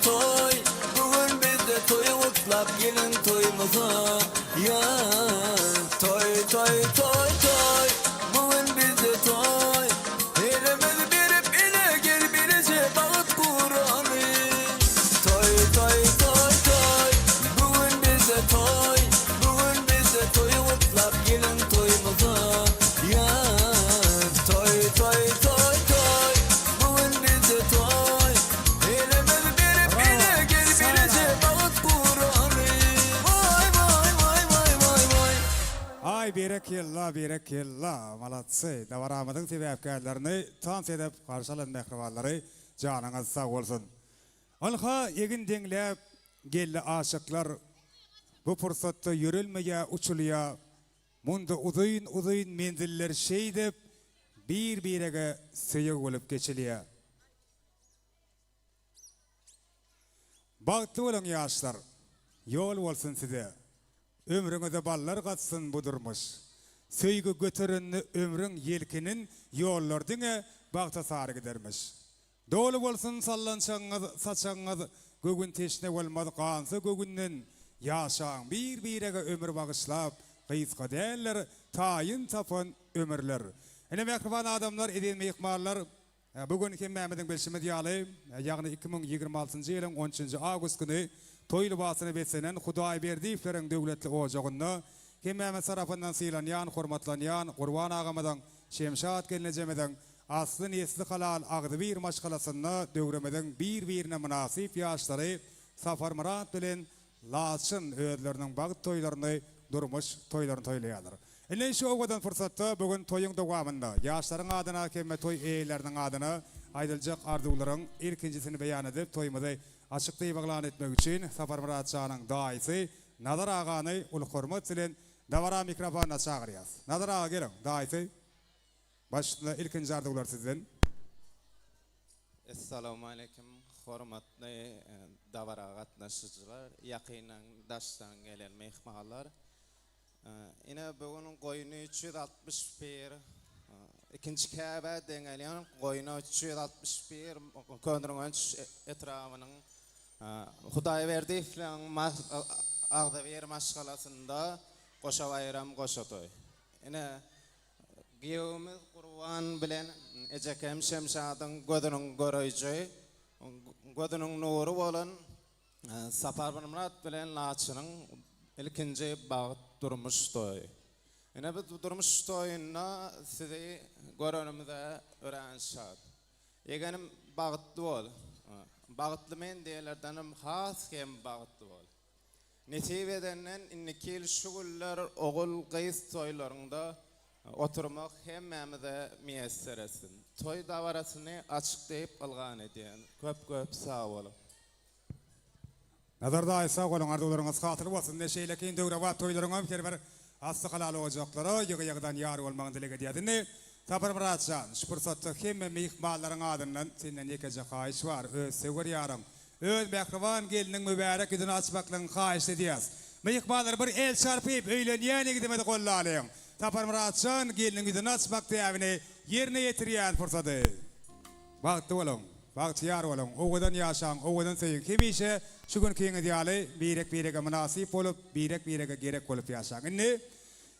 toý Bu gün bizde toý gutlap geliň toýumyza Ýa toý toý toý toý Bu gün bizde toý Elimizi berip ele gel bileje bagt guraly Toý toý toý toý Bu gün bizde toý Bu gün bizde toý gutlap geliň toýumyza Ýa toý toý toý toý Bu gün bizde toý Elimizi berip ele gel bileje bagt guraly Waý waý waý waý waý waý. Aý berekella berekella malatsy dabaramyzyň sebäpkärlerini tans edip garşy alan mähribanlary janyňyz sag bolsun. Ynha egin deňläp geldi aşyklar bu pursatda ýörelmeýä uçulýa munda uzyn uzyn menziller şeýdip bir birege söýeg bolup geçilýä. Bagtly boluň ýaşlar. Ýol bolsun size. Ömrüňize ballar gatsyn bu durmuş. Söýgi göterende ömrüň ýelkinin ýollar diňe bagta sary gidermiş. Doly bolsun sallançagyňyz, saçagyňyz, göwün teşne bolmaz gansa göwünden, ýaşaň bir birege ömür bagyşlap, gysga däldir taýyn tapan ömürler. Ine mähriban adamlar, eziz myhmanlar, Bu gün hemmämiziň bilşimiz ýaly, ýagny 2026-njy ýylyň on üçünji awgust güni toý lybasyna beslenen Hudaýberdiýewleriň döwletli ojagynda hemmämiz tarapyndan sylanýan, hormatlanýan Gurban agamyzyň, Şemşat gelnejemiziň asly-nesli halal agzybir maşgalasynda döwrümiziň bir-birine mynasyp ýaşlary Saparmyrat bilen Laçyn özleriniň bagt toýlaryny, durmuş toýlaryny toýlaýarlar. Ine şu owadan pursatda bu gün toýuň dowamynda ýaşlaryň adyna hem-de toý eýeleriniň adyna aýdyljak arzuwlaryň ilkinjisini beýan edip toýumyzy açyk diýip yglan etmek üçin Saparmyrat janyň daýysy Nazar agany uly hormat bilen dabara mikrofonyna çagyrýas. Nazar aga geliň, daýysy. Başynda ilkinji arzuwlar sizden. Essalawmaleýkim hormatly dabara gatnaşyjylar, ýakyndan daşdan gelen myhmanlar. Ine bu gün goýny 361 ikinji Käbä deňelýän goýna 361 Köneürgenç etrabynyň Hudaýberdiýewleriň agzybir maşgalasynda goşa baýram goşa toý. Ine Giýewimiz Gurban bilen ejekem Şemşadyň gözüniň göreji, gözüniň nury bolan Saparmyrat bilen Laçynyň ilkinji bagt durmuş toýy. Ine biz bu durmuş toýunda sizi görenimize örän şat. Ýegenim bagtly bol. Bagtly men diýenlerdenem has hem bagtly bol. Nesip edenden indiki ýyl şu günler ogul gyz toýlaryňda oturmak hemmämize miýesser etsin. Toý dabarasyny açyk diýip ylgan edýän. Köp köp sag boluň. Nazar daýy sag boluň arzuwlaryňyz hasyl bolsun ine şeýlekin döwrebap toýlaryňam her bir asly halal ojaklara ýygy ýygydan ýar bolmagyny dileg edýäs indi Saparmyrat jan şu pursatda hemme myhmanlaryň adyndan senden ýekeje haýyş bar öz söwer ýaryň Öz mähriban gelniň mübärek ýüzüni açmaklygyňy haýyşt edýäs. Myhmanlar bir el çarpyp, öýlenýän ýigidimizi gollalyň. Saparmyratjan gelniň ýüzüni açmak däbini ýerine ýetirýän pursady. Bagtly boluň, bagtyýar boluň, owadan ýaşaň, owadan söýüň, hemişe şu günkiňiz ýaly birek-birege mynasyp bolup, birek-birege gerek bolup ýaşaň. Indi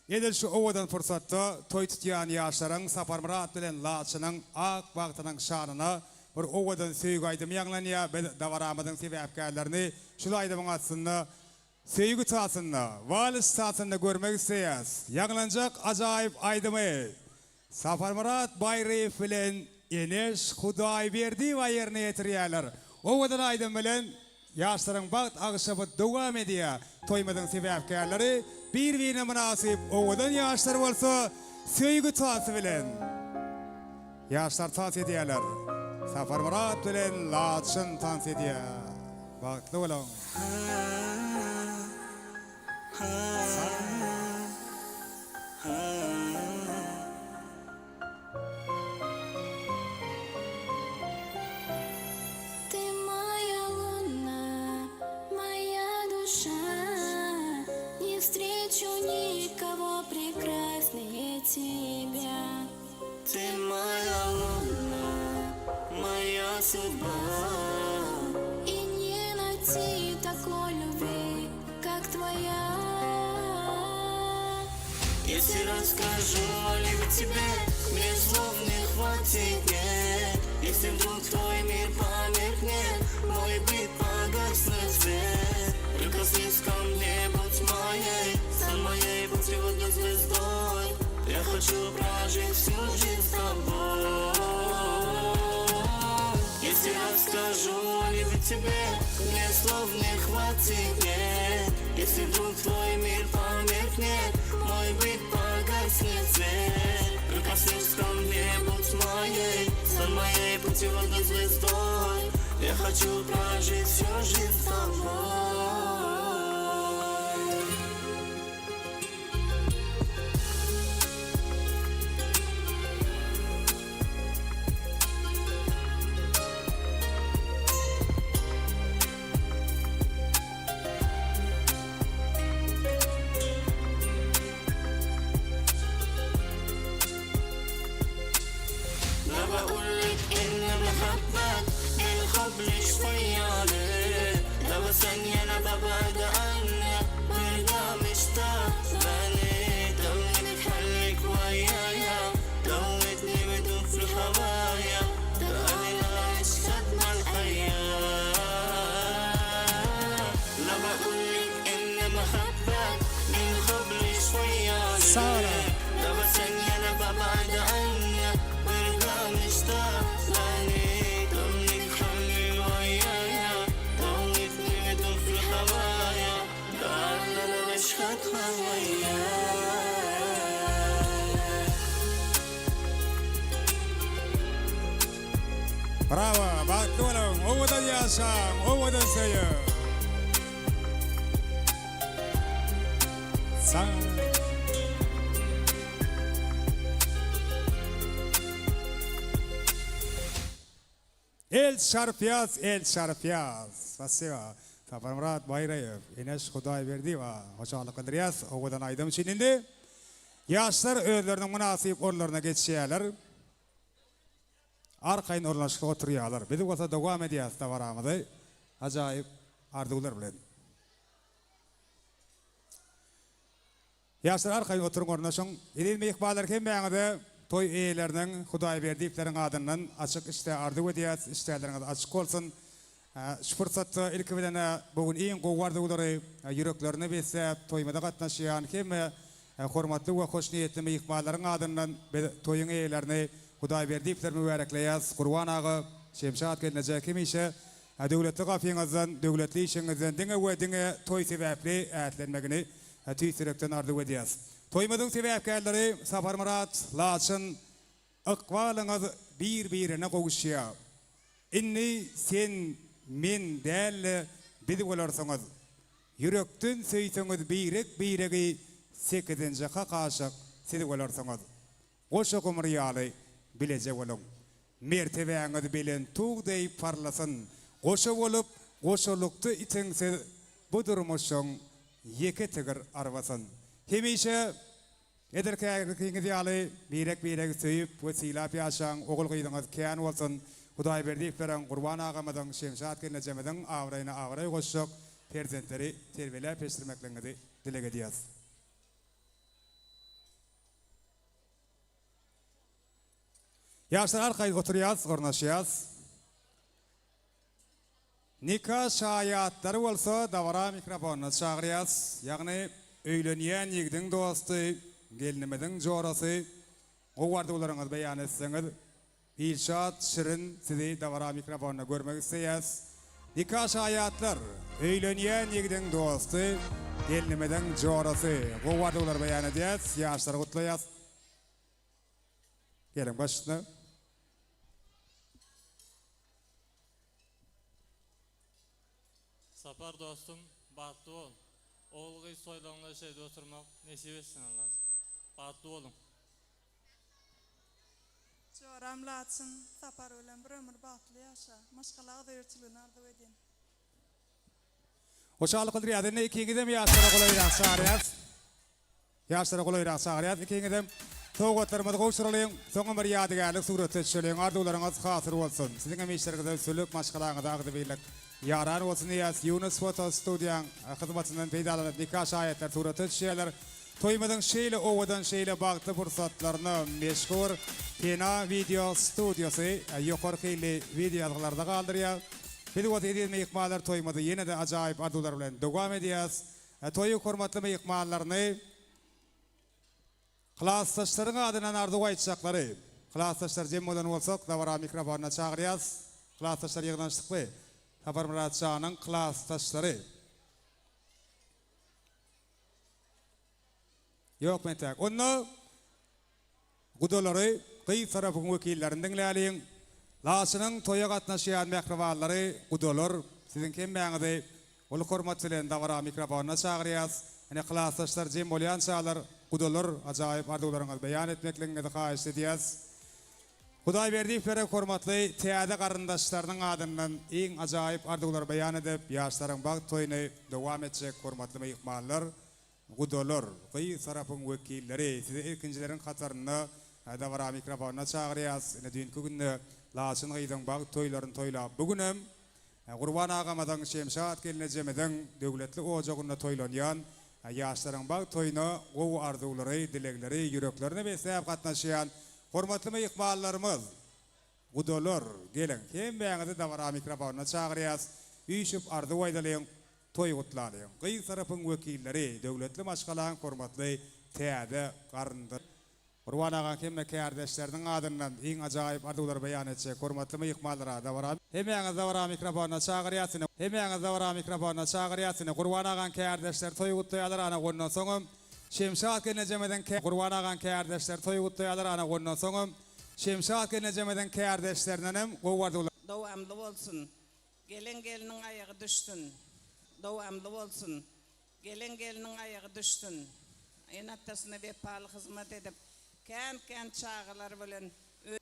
Edil şu owadan pursatda toý tutýan ýaşlaryň Saparmyrat bilen Laçynyň ak bagtynyň şanyna bir owadan söýgi aýdymy ýaňlanýar. Biz dabaramyzyň sebäpkärlerini şul aýdymyň astynda söýgi tasynda, wals tasynda görmek isleýäs. Ýaňlanjak ajaýyp aýdymy Saparmyrat Baýryýew bilen Eneş Hudaýberdiýewa ýerine ýetirýärler. Owadan aýdym bilen ýaşlaryň bagt agşamy dowam edýär. Toýumyzyň sebäpkärleri bir-birine mynasyp owadan ýaşlar bolsa söýgi tansy bilen ýaşlar tans edýärler. Saparmyrat bilen Laçyn tans edýär. Bagtly boluň! Ты моя луна, моя душа Не встречу никого прекраснее тебя Ты моя луна, моя судьба И не. найти такой любви, как твоя. Если расскажу о любви тебе, мне слов не хватит, нет Если вдруг твой мир померкнет, мой бит погаснет свет Прикоснись ко мне, будь моей, стань моей путеводной звездой Я хочу прожить всю жизнь с тобой Если расскажу о любви тебе, мне слов не хватит, нет Если вдруг твой мир померкнет, мой бит погаснет свет Прикоснись ко мне, будь моей, стань моей путеводной звездой Я хочу прожить всю жизнь с тобой. ما بقولك إني بحبك الحب ليش شوية عليه لو ثانية أنا ببعد عنك برجع مشتاق بني دوتني خليك ويايا دوتني بدوب في الهوايا تعالي نعيش ختم الحياة لا بقولك إني بحبك الحب ليش شوية عليه لو ثانية أنا ببعد عنك برجع مشتاق لعنيك ضمنك خلي ويايا دوتني بدوب في الهوايا تعالى نعيش ختمة ويايا Brawo, bagtly boluň, owadan ýaşaň, owadan söýüň. Sag. El çarpýas, el çarpýas. Spasiba. Saparmyrat Baýraýew, Eneş Hudaýberdiýewa hoşallyk bildirýäs owadan aýdym üçin. Indi ýaşlar özleriniň mynasyp orunlaryna geçýärler. Arkaýyn ornaşyp oturýarlar. Biz bolsa dowam edýäris dabaramyzy ajaýyp arzuwlar bilen. Ýaşlar arkaýyn oturyň ornaşyň. Eziz myhmanlar hemmäňize toý eýeleriniň Hudaýberdiýewleriň adyndan açyk işdä arzuw edýäs. Işdäleriňiz açyk bolsun. Şu pursatda ilki bilen-ä bu gün iň gowy arzuwlary ýüreklerine besläp toýumyza gatnaşýan hemme hormatly we hoşniýetli myhmanlaryň adyndan biz toýuň eýelerini Hudaýberdiýewleri mübärekleýäs. Gurban aga, Şemşat gelneje hemişe döwletli gapyňyzdan, döwletli işiňizden diňe we diňe toý sebäpli ätlenmegini tüýs ýürekden arzuw edýäs. Toýumyzyň sebäpkärleri Saparmyrat, Laçyn, Ykbalyňyz bir-birine gowuşýar. Indi sen, men däl-de, biz bolarsyňyz. Ýürekden söýseňiz birek-biregi sekizinji hak aşyk siz bolarsyňyz. Goşa gumry ýaly bileje boluň. Mertebäňiz belent tug deý parlasyn. Goşa bolup, goşalykda itiň siz bu durmuşyň ýeke tigir arbasyn. Hemişe Edil käkiňiz ýaly birek-biregi söýüp we sylap ýaşaň, ogul-gyzyňyz kän bolsun, Hudaýberdiýewleriň, Gurban agamyzyň, Şemşat gelnejemiziň abraýyna abraý goşjak perzentleri terbiýeläp ýetişdirmekligiňizi dileg edýäs. Ýaşlar arkaýyn oturýas, ornaşýas. Nika şaýatlary bolsa dabara mikrofonyna çagyrýas. Ýagny öýlenýän ýigdiň dosty, gelnimiziň jorasy. Gowy arzuwlaryňyzy beýan etseňiz, Ilşat, Şirin sizi dabara mikrofonynda görmek isleýäs. Nika şaýatlar, öýlenýän ýigdiň dosty, gelnimiziň jorasy. Gowy arzuwlary beýan edýäs, ýaşlary gutlaýas. Geliň başyna. Sapar dostum bagtly bol. Ogul gyz toýlaryňda şeýdip oturmak nesip etsin Allah. Bagtly boluň. Joram Laçyn Sapar bilen bir ömür bagtly ýaşa. Maşgala agzybirçiligini arzuw edýän. Hoşallyk bildirýäs. Indi ikiňizem ýaşlara golaýrak çagyrýas. Ýaşlara golaýrak çagyrýas ikiňizem. Sowgatlarymyzy gowşuralyň. Soňam bir ýadygärlik suratda düşeliň. Arzuwlaryňyz hasyl bolsun. Siziňem işleriňizde üstünlik, maşgalaňyza agzybirlik. Ýaran bolsun diýýäs. Ýunus foto studiýaň hyzmatyndan peýdalanyp nika şaýatlar surata düşýärler. Toýumyzyň şeýle owadan şeýle bagtly pursatlaryny meşhur Pena wideo studiýasy ýokary hilli wideo ýazgylarda galdyrýar. Biz bolsa eziz myhmanlar toýumyzy ýene-de ajaýyp arzuwlar bilen dowam edýäs. Toýuň hormatly myhmanlaryny Klasdaşlaryň adyndan arzuw aýtjaklary. Klasdaşlar jem bolan bolsak, dabara mikrofonyna çagyrýas. Klasdaşlar ýygnanyşdykmy? Saparmyrat janyň klasdaşlary. Ýok entäk. Onda gudalary, gyz tarapyň wekillerini diňläliň. Laçynyň toýa gatnaşýan mähribanlary, gudalar, siziň hemmäňizi Uly hormat bilen dabara mikrofonyna çagyrýas. Ine klasdaşlar jem bolýançalar gudalar ajaýyp arzuwlaryňyzy beýan etmekligiňizi haýyşt edýäs. Hudaýberdiýewlere hormatly täze garyndaşlarynyň adyndan iň ajaýyp arzuwlary beýan edip ýaşlaryň bagt toýuny dowam etjek hormatly myhmanlar, gudalar, gyz tarapyň wekilleri sizi ilkinjileriň hatarynda dabara mikrofonyna çagyrýas. Ine düýnki günde Laçyn gyzyň bagt toýlaryny toýlap bu günem Gurban agamyzyň, Şemşat gelnejemiziň döwletli ojagynda toýlanýan ýaşlaryň bagt toýuna gowy arzuwlary, dilegleri ýüreklerine besläp gatnaşýan hormatly myhmanlarymyz, gudalar, geliň, hemmäňizi dabara mikrofonyna çagyrýas, üýşüp arzuw aýdalyň, toý gutlalyň. Gyz tarapyň wekilleri, döwletli maşgalaň hormatly täze garyndaş. Gurban agaň hemme kärdeşleriniň adyndan iň ajaýyp arzuwlary beýan etjek hormatly myhmanlara dabara Hemmäňizi dabara mikrofonyna çagyrýas ine Hemmäňizi dabara mikrofonyna çagyrýas ine Gurban agaň kärdeşleri toý gutlaýarlar ana ondan soňam Şemşat gelnejemiziň Gurban agaň kärdeşleri toý gutlaýarlar ana ondan soňam Şemşat gelnejemiziň kärdeşlerindenem gowy arzuwlar Dowamly bolsun. Gelen gelniň aýagy düşsün. Dowamly bolsun. Gelen gelniň aýagy düşsün. Ene-atasyna wepaly hyzmat edip, kän-kän çagalar bilen ö.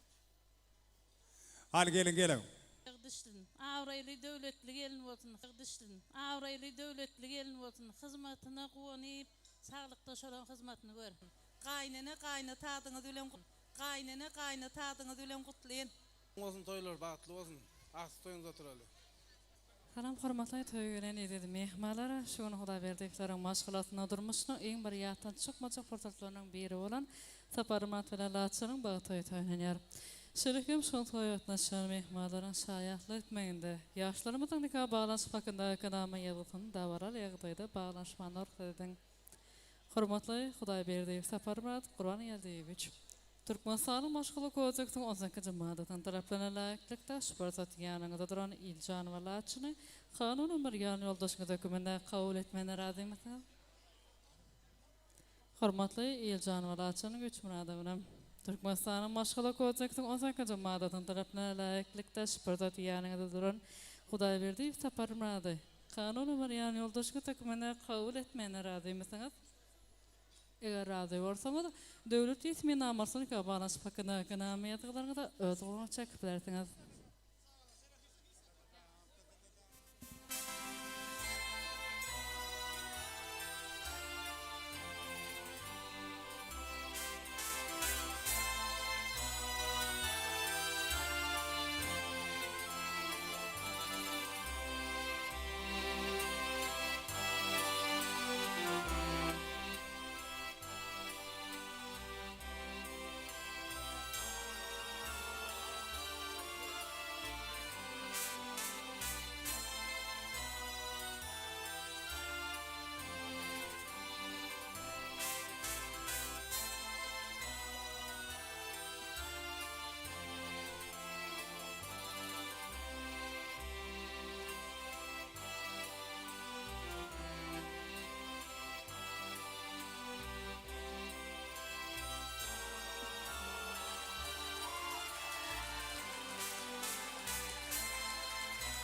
Hany geliň geliň. Düşsün. Abraýly döwletli gelin bolsun. Düşsün. Abraýly döwletli gelin bolsun. Hyzmatyna guwanyp, saglykda şolaň hyzmatyny gör. Gaýynene gaýynata adyňyz bilen Gaýynene gaýynata adyňyz bilen gutlaýyn. Bolsun toýlar bagtly bolsun. Agtyk toýuňyzda oturaly. Salam hormatly toýa gelen eziz myhmanlar! Şu gün Hudaýberdiýewleriň maşgalasynda durmuşynyň iň bir ýatdan çykmajak pursatlarynyň biri bolan Saparmyrat bilen Laçynyň bagt toýy toýlanýar. Şeýle hem şol toýa gatnaşýan myhmanlaryň şaýatlyk etmeginde ýaşlarymyzyň nika baglanyşyk hakyndaky nama ýazgysyny dabaraly ýagdaýda baglanyşmagyna rugsat ediň. Hormatly Hudaýberdiýew Saparmyrat Gurbangeldiýewiç! Türkmenistanyň Maşgala kodeksiniň on sekizinji maddasynyň talaplaryna laýyklykda, şu pursat ýanyňyzda duran Iljan Walaçyny kanuny bir ýanýoldaşyňyz höküminde kabul etmegine razymysyňyz? Hormatly Iljan Walaçynyň Güýçmyradowyna. Türkmenistanyň Maşgala kodeksiniň on sekizinji maddasynyň talaplaryna laýyklykda, şu pursat ýanyňyzda duran Hudaýberdiýew Saparmyrady kanuny bir ýanýoldaşyňyz höküminde kabul etmegine razymysyňyz? Eger razy bolsaňyz, döwlet resminamasyny baglanyşyk hakyndaky nama ýazgylaryňyza öz goluňyzy çekip bilersiňiz.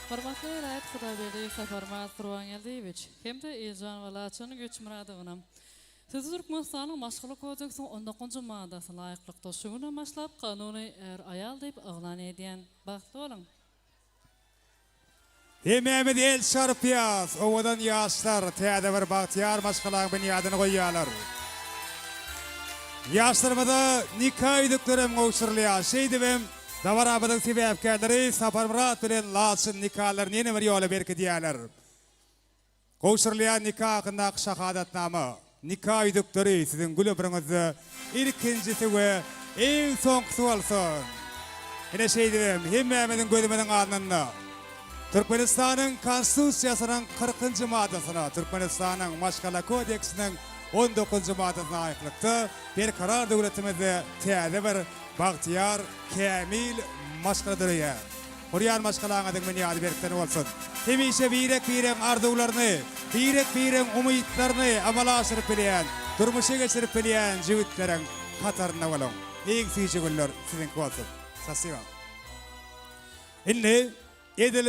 Hormatly raýat Hudaýberdiýew Saparmyrat Gurbangeldiýewiç hem-de Iljan we Laçyn Güýçmyradowna! Sizi Türkmenistanyň Maşgala kodeksiniň on dokuzynjy maddasyna laýyklykda şu günden başlap kanuny är-aýal diýip yglan edýän. Bagtly boluň! Hemmämiz el çarpýas, owadan ýaşlar täze bir bagtyýar maşgalaň binýadyny goýýarlar. Ýaşlarymyza nika ýüzüklerem gowşurylýar. Şeýdibem. Dabaramyzyň sebäpkärleri Saparmyrat bilen Laçyn nikalaryny ýene bir ýola berkidýärler. Gowşurylýan nika hakyndaky şahadatnama, nika ýüzükleri siziň gül ömrüňizde ilkinjisi we iň soňkusy bolsun! Ine şeýdibem hemmämiziň gözümiziň alnynda Türkmenistanyň Konstitusiýasynyň kyrkynjy maddasyna, Türkmenistanyň Maşgala kodeksiniň on dokuzynjy maddasyna laýyklykda Berkarar döwletimizde täze bir bagtyýar, kämil maşgala döreýär. Gurýan maşgalaňyzyň binýady berkden bolsun! Hemişe birek-biregiň arzuwlaryny, birek-biregiň umytlaryny amala aşyryp bilýän, durmuşa geçirip bilýän jübütleriň hatarynda boluň! Iň süýji günler siziňki bolsun! Spasiba. Indi edil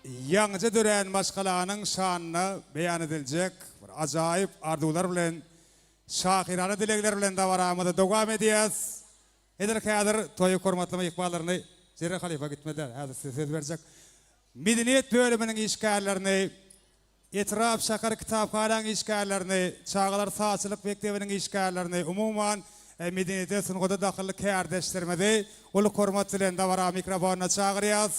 ýaňyja dörän maşgalanyň şanyna beýan ediljek bir ajaýyp arzuwlar bilen, şahyrana dilegler bilen dabaramyzy dowam edýäs. Edil häzir toýy hormatly myhmanlaryny Jeren halypa gitmedi häzir size söz berjek. Medeniýet bölüminiň işgärlerini, etrap şäher kitaphanaň işgärlerini, çagalar sazçylyk mekdebiniň işgärlerini, umuman medeniýete sungata dahylly kärdeşlerimizi uly hormat bilen dabara mikrofonyna çagyrýas.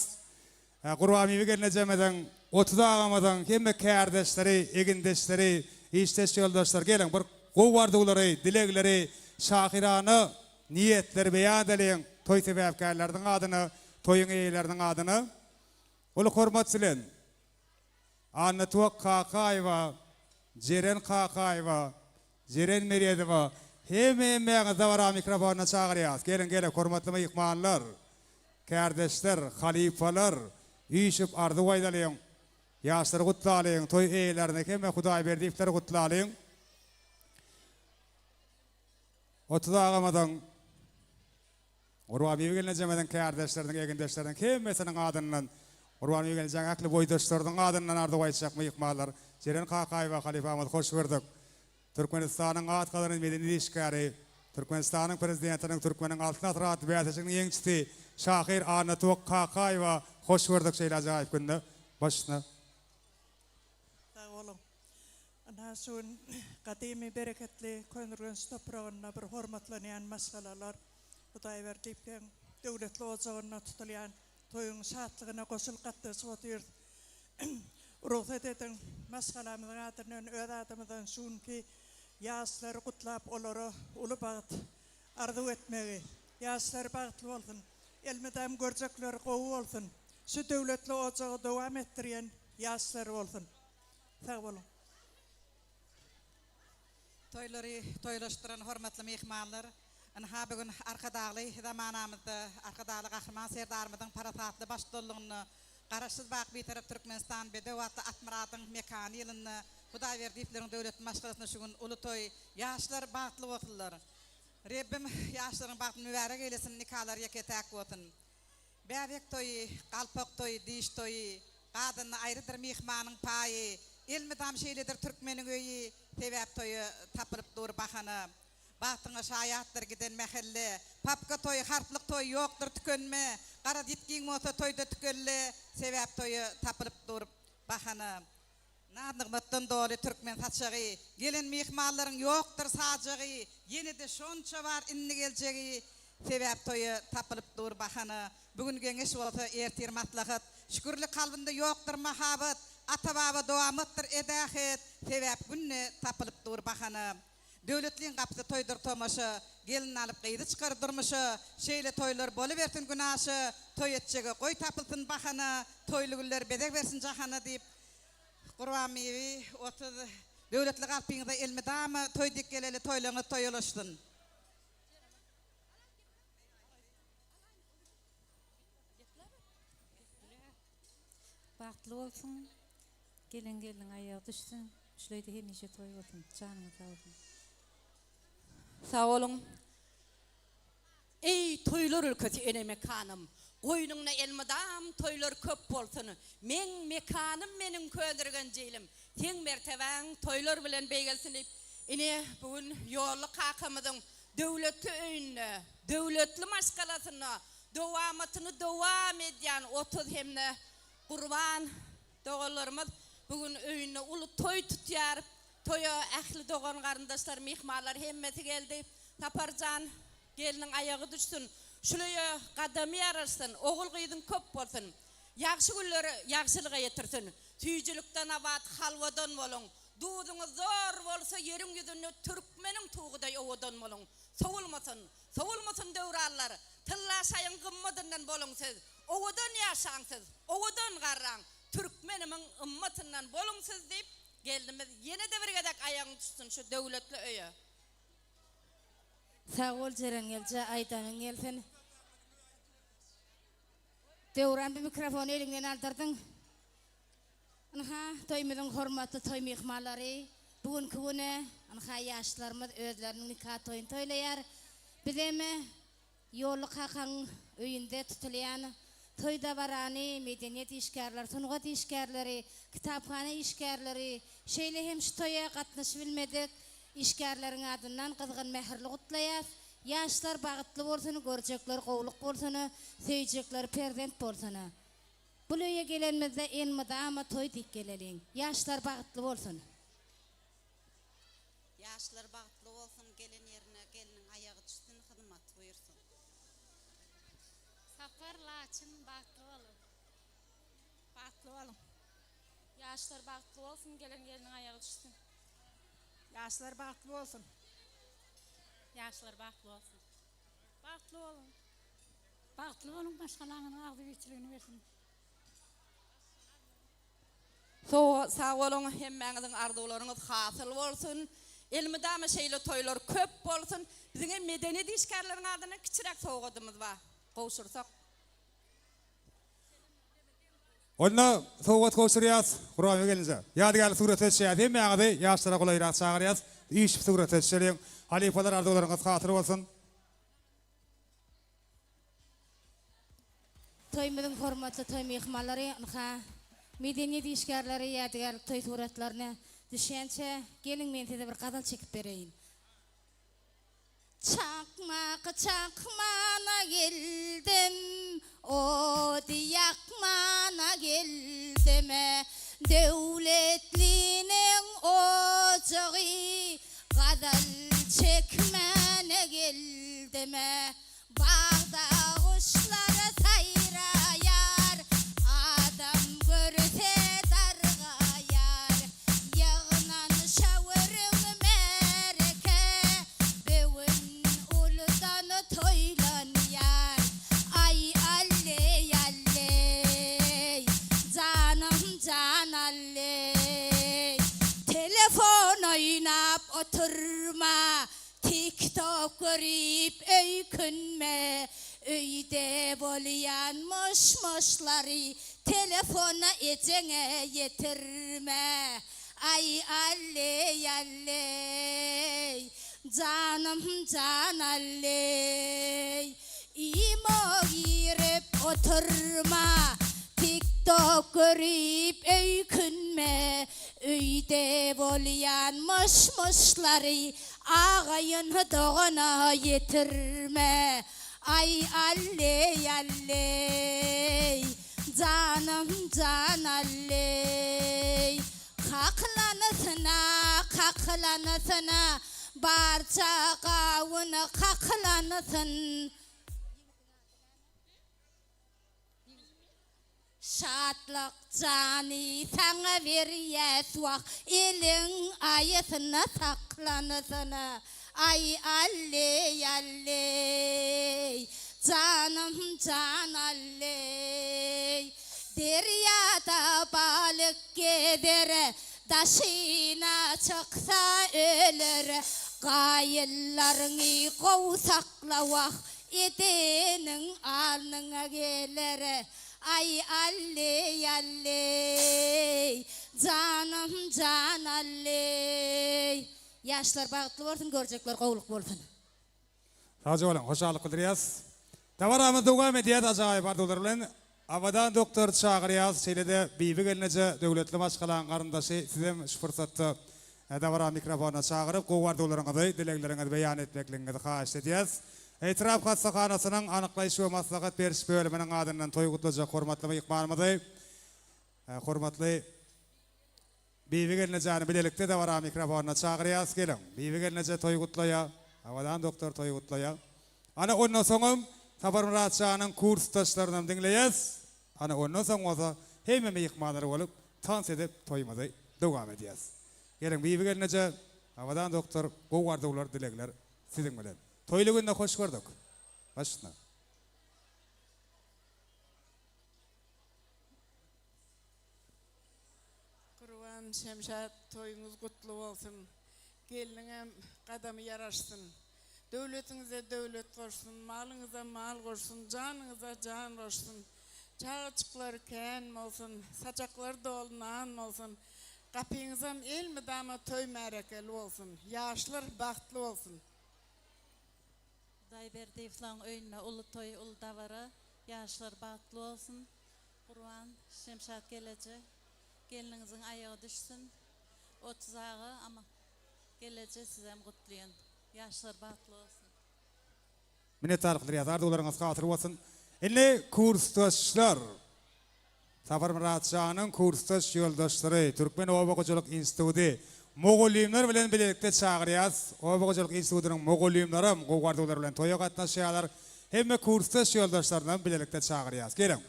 Gurbanbibi gelnejemiziň, 30 agamyzyň hemme kärdeşleri, egindeşleri, işdeş ýoldaşlar geliň bir gowy arzuwlary, dilegleri, şahyrana niýetleri beýan edeliň toý sebäpkärleriniň adyna, toýuň eýeleriniň adyna. Uly hormat bilen Annatuwak Kakaýewa, Jeren Kakaýewa, Jeren Meredowa hemme hemmäňizi dabara mikrofonyna çagyrýas. Geliň geliň hormatly myhmanlar, kärdeşler, halypalar, üýşüp arzuw aýdalyň. Ýaşlary gutlalyň, toý eýelerini hemme Hudaýberdiýewleri gutlalyň. 30 agamyzyň Gurbanbibi gelnejemiziň kärdeşleriniň, egindeşleriniň hemmesiniň adyndan, Gurbanbibi gelnejäň ähli boýdaşlarynyň adyndan arzuw aýtjak myhmanlar, Jeren Kakaýewa halypamyzy hoş gördük. Türkmenistanyň at gazanan medeniýet işgäri, Türkmenistanyň Prezidentiniň Türkmeniň Altyn asyry atly bäsleşiginiň ýeňijisi, şahyr Annatuwak Kakaýewa hoş gördük şeýle ajaýyp günde. Baş üstüne. Sag boluň. Ynha şu gün gadymy bereketli Köneürgenç topragynda bir hormatlanýan maşgalalar Hudaýberdiýewiň döwletli ojagynda tutulýan toýuň şatlygyna goşulyp gatnaşyp otyrys. Rugsat ediň, maşgalamyzyň adyndan, öz adymyzdan şu günki ýaşlary gutlap, olara uly bagt arzuw etmegi. Ýaşlar bagtly bolsun! Elmydam görjekleri gowy bolsun! Şu döwletli ojagy dowam etdirýän ýaşlar bolsun! Sag boluň. Toýlary toýlaşdyran hormatly myhmanlar, ynha bu gün Arkadagly zamanamyzda Arkadagly Gahryman Serdarymyzyň parasatly baştutanlygynda Garaşsyz baky Bitarap Türkmenistan bedew atly at-myradyň mekany ýylynda Hudaýberdiýewleriň döwletli maşgalasynda şu gün uly toý, ýaşlar bagtly bolsunlar. Rebbim ýaşlaryň bagtyny mübärek eýlesin, nikalary ýeke-täk bolsun. Bäbek toýy, galpak toýy, diş toýy, Gazanda aýrydyr myhmanyň paýy, Elmydam şeýledir türkmeniň öýi, Sebäp toýa tapylyp dur bahana. Bagtyňa şaýatdyr giden mähelle, Papka toýy, harplyk toýy ýokdur tükenme, Garaz ýitgiň bolsa toýda tükelle, Sebäp toýa tapylyp dur bahana. Naz-nygmatdan doly türkmen saçagy, Gelen myhmanlaryň ýokdur sajagy, Ýene-de şonça bar indi geljegi, Sebäp toýa tapylyp dur bahana. Bu gün geňeş bolsa, ertir maslahat, Şükürli kalbynda ýokdur mahabat, Ata-baba dowamatdyr edähet, Sebäp günde tapylyp dur bahana. Döwletliň gapysy toýdur tomaşa, Gelin alyp gyzy çykar durmuşa, Şeýle toýlar bolubersin günaşa, Toý etjege goý tapylsyn bahana, Toýly güller bezeg bersin jahana diýip, Gurbanbibi 30 Döwletli galpyňyza elmydama toý dik geleli toýlaryňyz toýa ulaşsyn. Bagtly bolsun. Gelen gelniň aýagy düşsün. Şuleýde hemişe toý bolsun. Janyňyz sag bolsun. Sag boluň. Eý, toýlar ülkesi ene mekanym, Goýnuňda elmydam toýlar köp bolsun. Meň mekanym meniň Köneürgenç ilim, Seň mertebäň toýlar bilen beýgelsin diýip, ine, bu gün Ýolly kakamyzyň döwletli öýünde, döwletli maşgalasynda dowamatyny dowam edýän 30 hem-de Gurban doganlarymyz bu gün öýünde uly toý tutýar. Toýa ähli dogan-garyndaşlar, myhmanlar hemmesi geldi. Sapar jan, gelniň aýagy düşsün. Şul öýe gadamy ýaraşsyn, ogul-gyzyň köp bolsun. Ýagşy günler ýagşylyga ýetirsin. Süýjülikden abat halwadan boluň. Duzuňyz zor bolsa ýeriň ýüzünde türkmeniň tugudaý owadan boluň. Sowulmasyn, sowulmasyn döwranlar, tylla şaýyň gymmadyndan boluň siz. Owadan ýaşaň siz, owadan garraň, türkmenimiň ymmatyndan boluň siz diýip, gelnimiz ýene-de bir gezek aýagyny tutsun şu döwletli öýe. Sag bol Jeren gelje aýdanyň gelsin. Döwran bu mikrofony eliňden aldyrdyň. Ynha toýumyzyň hormatly toý myhmanlary bu günki güne ynha ýaşlarymyz özleriniň nika toýuny toýlaýar. Bizem Ýolly kakaň öýünde tutulýan toý dabarany medeniýet işgärleri, sungat işgärleri, kitaphana işgärleri, şeýle hem şu toýa gatnaşybilmedik işgärleriň adyndan gyzgyn mähirli gutlaýas. Ýaşlar bagytly bolsun, görjekleri gowluk bolsun, söýjekleri perzent bolsun. Bul öýe gelenimizde elmydama toý diýip geleliň. Ýaşlar bagytly bolsun. Ýaşlar bagtly bolsun gelen ýerine gelniň aýagy düşsün hyzmat buýursyn. Sapar Laçyn bagtly boluň. Bagtly boluň. Ýaşlar bagtly bolsun gelen gelniň aýagy düşsün. Ýaşlar bagtly bolsun. Ýaşlar bagtly bolsun. Bagtly boluň. Bagtly boluň maşgalaňyzyň agzybirçiligini bersin. Sag boluň hemmäňiziň arzuwlaryňyz hasyl bolsun. Elmydama şeýle toýlar köp bolsun. Biziň hem medeniýet işgärleriniň adyndan kiçiräk sowgadymyz bar. Gowşursak. Onda sowgat gowşurýas Gurbanbeg gelneje. Ýadygärlik surata düşýäs. Hemmäňizi ýaşlara golaýrak çagyrýas. Üýşüp surata düşeliň. Halypalar arzuwlaryňyz hasyl bolsun. Toýumyzyň hormatly toý myhmanlary, ynha, medeniýet işgärleri ýadygärlik toý suratlaryna düşýänçä, geliň men size bir gazal çekip bereýin. Çakmak çakmana geldim, ody ýakmana geldim, Döwletliniň ojagy gazal çekmäne geldim. Bagda guşlar saýraýar, Adam görse dargaýar. Ýygnan şäwürüň märeke, Bu gün uludan toýlanýar. Aý alleý alleý, janym jan alleý. Telefon oýnap oturma, Tik-tok görüp öýkünme, öýde bolýan moş-moşlary telefona ejeňe ýetirme. Aý alleý alleý, janym jan alleý. Imo girip oturma, tik-tok görüp öýkünme, öýde bolýan moş-moşlary Agaýyn dogana ýetirme, Aý alleý alleý, janym jan alleý. Kaklanysyna, kaklanysyna, barça gawun kaklansyn. Şatlyk jany saňa berýäs wah eliň aýasynda saklanysyna aý alleý alleý janym jan alleý Derýada balyk gezer daşyna çyksa öler Gaýyllaryňy gowy sakla wah Edeniň alnyňa geler. Aý alleý alleý, janym jan alleý. Ýaşlar bagtly bolsun, görjekler gowluk bolsun. Sagja boluň, hoşallyk bildirýäs. Dabaramyz dowam edýär ajaýyp arzuwlar bilen. Abadan doktory çagyrýas, şeýle-de Bibi gelneje, döwletli maşgalaň garyndaşy sizem şu pursatda Dabara mikrofonyna çagyryp, gowy arzuwlaryňyzy, dilegleriňizi beýan etmekligiňizi haýyşt edýäs. Etrap hassahanasynyň anyklaýyş we maslahat beriş bölüminiň adyndan toý gutlajak hormatly myhmanymyzy, hormatly Bibi gelnejäni bilelikde dabara mikrofonyna çagyrýas. Geliň, Bibi gelneje toý gutlaýar, Abadan doktor toý gutlaýar. Ana, ondan soňam. Saparmyrat janyň kursdaşlarynam diňleýäs. Ana ondan soň bolsa hemme myhmanlar bolup tans edip toýumyzy dowam edýäs. Geliň Bibi gelneje, Abadan doktor gowy arzuwlar dilegler siziň bilen. Toýly günde hoş gördük. Baş üstüne. Gurban Şemşat toýuňyz gutly bolsun. Gelniňem gadamy ýaraşsyn. Döwletiňize döwlet goşsun, malyňyza mal goşsun, janyňyza jan goşsun. Çagajyklary kän bolsun, saçaklary doly nan bolsun. Gapyňyzam elmydama toý märekeli bolsun. Ýaşlar bagtly bolsun. Hudaýberdiýewlaň öýünde uly toý, uly dabara. Ýaşlar bagtly bolsun. Gurban, Şemşat geleje. Gelniňiziň aýagy düşsün. 30 aga ama geleje sizem gutlaýan. Ýaşlar bagtly bolsun. Minnetdarlyk bildirýäs. Arzuwlaryňyz hasyl bolsun. Indi kursdaşlar. Saparmyrat janyň kursdaş ýoldaşlary Türkmen oba hojalyk institudy mugallymlar bilen bilelikde çagyrýas. Oba hojalyk institudynyň mugallymlaram gowy arzuwlar bilen toýa gatnaşýarlar. Hemme kursdaş ýoldaşlarynam bilelikde çagyrýas. Geliň.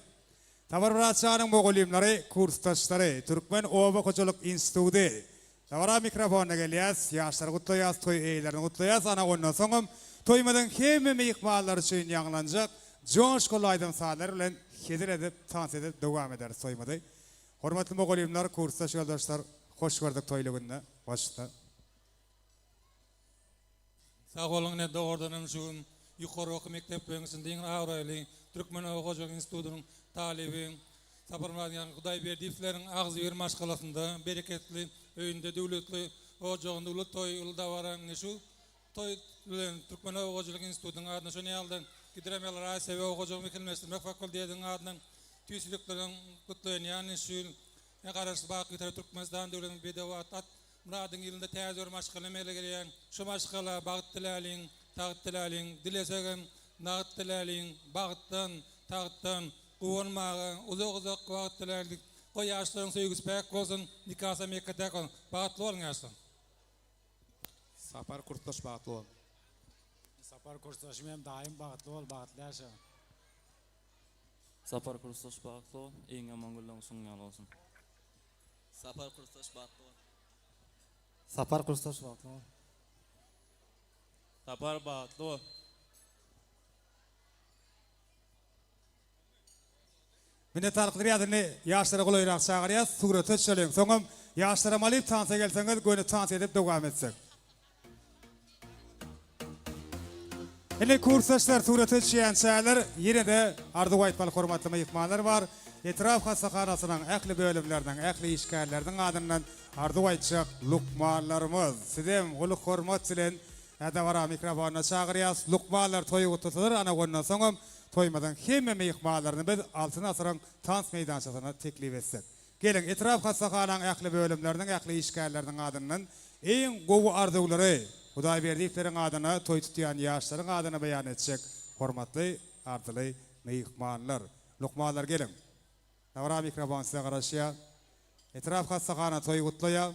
Saparmyrat janyň mugallymlary, kursdaşlary Türkmen oba hojalyk institudy Dabara mikrofonyna gelýäs, ýaşlary gutlaýas, toý eýelerini gutlaýas, ana ondan soňam toýumyzyň hemme myhmanlary üçin ýaňlanjak joşgunly aýdym-sazlar bilen hezil edip, tans edip dowam ederis toýumyzy. Hormatly mugallymlar, kursdaş ýoldaşlar, hoş gördük toýly günde, başda. Sag boluň ine dogrudanam şu gün ýokary okuw mekdepleriň içinde iň abraýly Türkmen oba hojalyk institutynyň talyby Saparmyrat ýagny Hudaýberdiýewleriň agzybir maşgalasynda bereketli öýünde döwletli ojagynda uly toý uly dabara ine şu toý bilen Türkmen oba hojalyk institutynyň adyna şony ýalyda Gidromelorasiýa we oba hojalyk mehanizmleşdirmek fakultetiniň adyndan tüýs ýüreklerden gutlaýan ýagny şu ýyl Garaşsyz baky Bitarap Türkmenistan döwletiniň bedew atly at Myradyň ýylynda täze bir maşgala emele gelýär. Şu maşgala bagt diläliň, tagt diläliň, dilesegem nagt diläliň, bagtdan, tagtdan guwanmaga uzak-uzak wagt dilälik. Goý ýaşlaryň söýgüsi päk bolsun, nikasam ýeke-täk bolsun. Bagtly boluň ýaşlar. Sapar kursdaş bagtly bol. Sapar kursdaşym hem daýym bagtly bol bagtly ýaşa. Sapar kursdaş bagtly bol, iň ýaman günleň şuň ýaly bolsun. Sapar kursdaş bagtly bol. Sapar kursdaş bagtly bol. Sapar bagtly bol. Minnetdarlyk bildirýäs indi ýaşlara golaýrak çagyrýas surata düşeliň soňam ýaşlaram alyp tansa gelseňiz göni tans edip dowam etsek. Indi kursdaşlar surata düşýänçäler ýene-de arzuw aýtmaly hormatly myhmanlar bar. Etrap hassahanasynyň ähli bölümleriniň, ähli işgärleriniň adyndan arzuw aýtjak lukmanlarymyz. Sizem uly hormat bilen dabara mikrofonyna çagyrýas. Lukmanlar toýy gutlasalar, ana ondan soňam toýumyzyň hemme myhmanlaryny biz Altyn asyryň tans meýdançasyna teklip etsek. Geliň, etrap hassahanaň ähli bölümleriniň, ähli işgärleriniň adyndan iň gowy arzuwlary Hudaýberdiýewleriň adyna toý tutýan ýaşlaryň adyna beýan etjek hormatly, arzyly myhmanlar. Lukmanlar geliň. Dabara mikrofon size garaşýar. Etrap hassahana toý gutlaýar.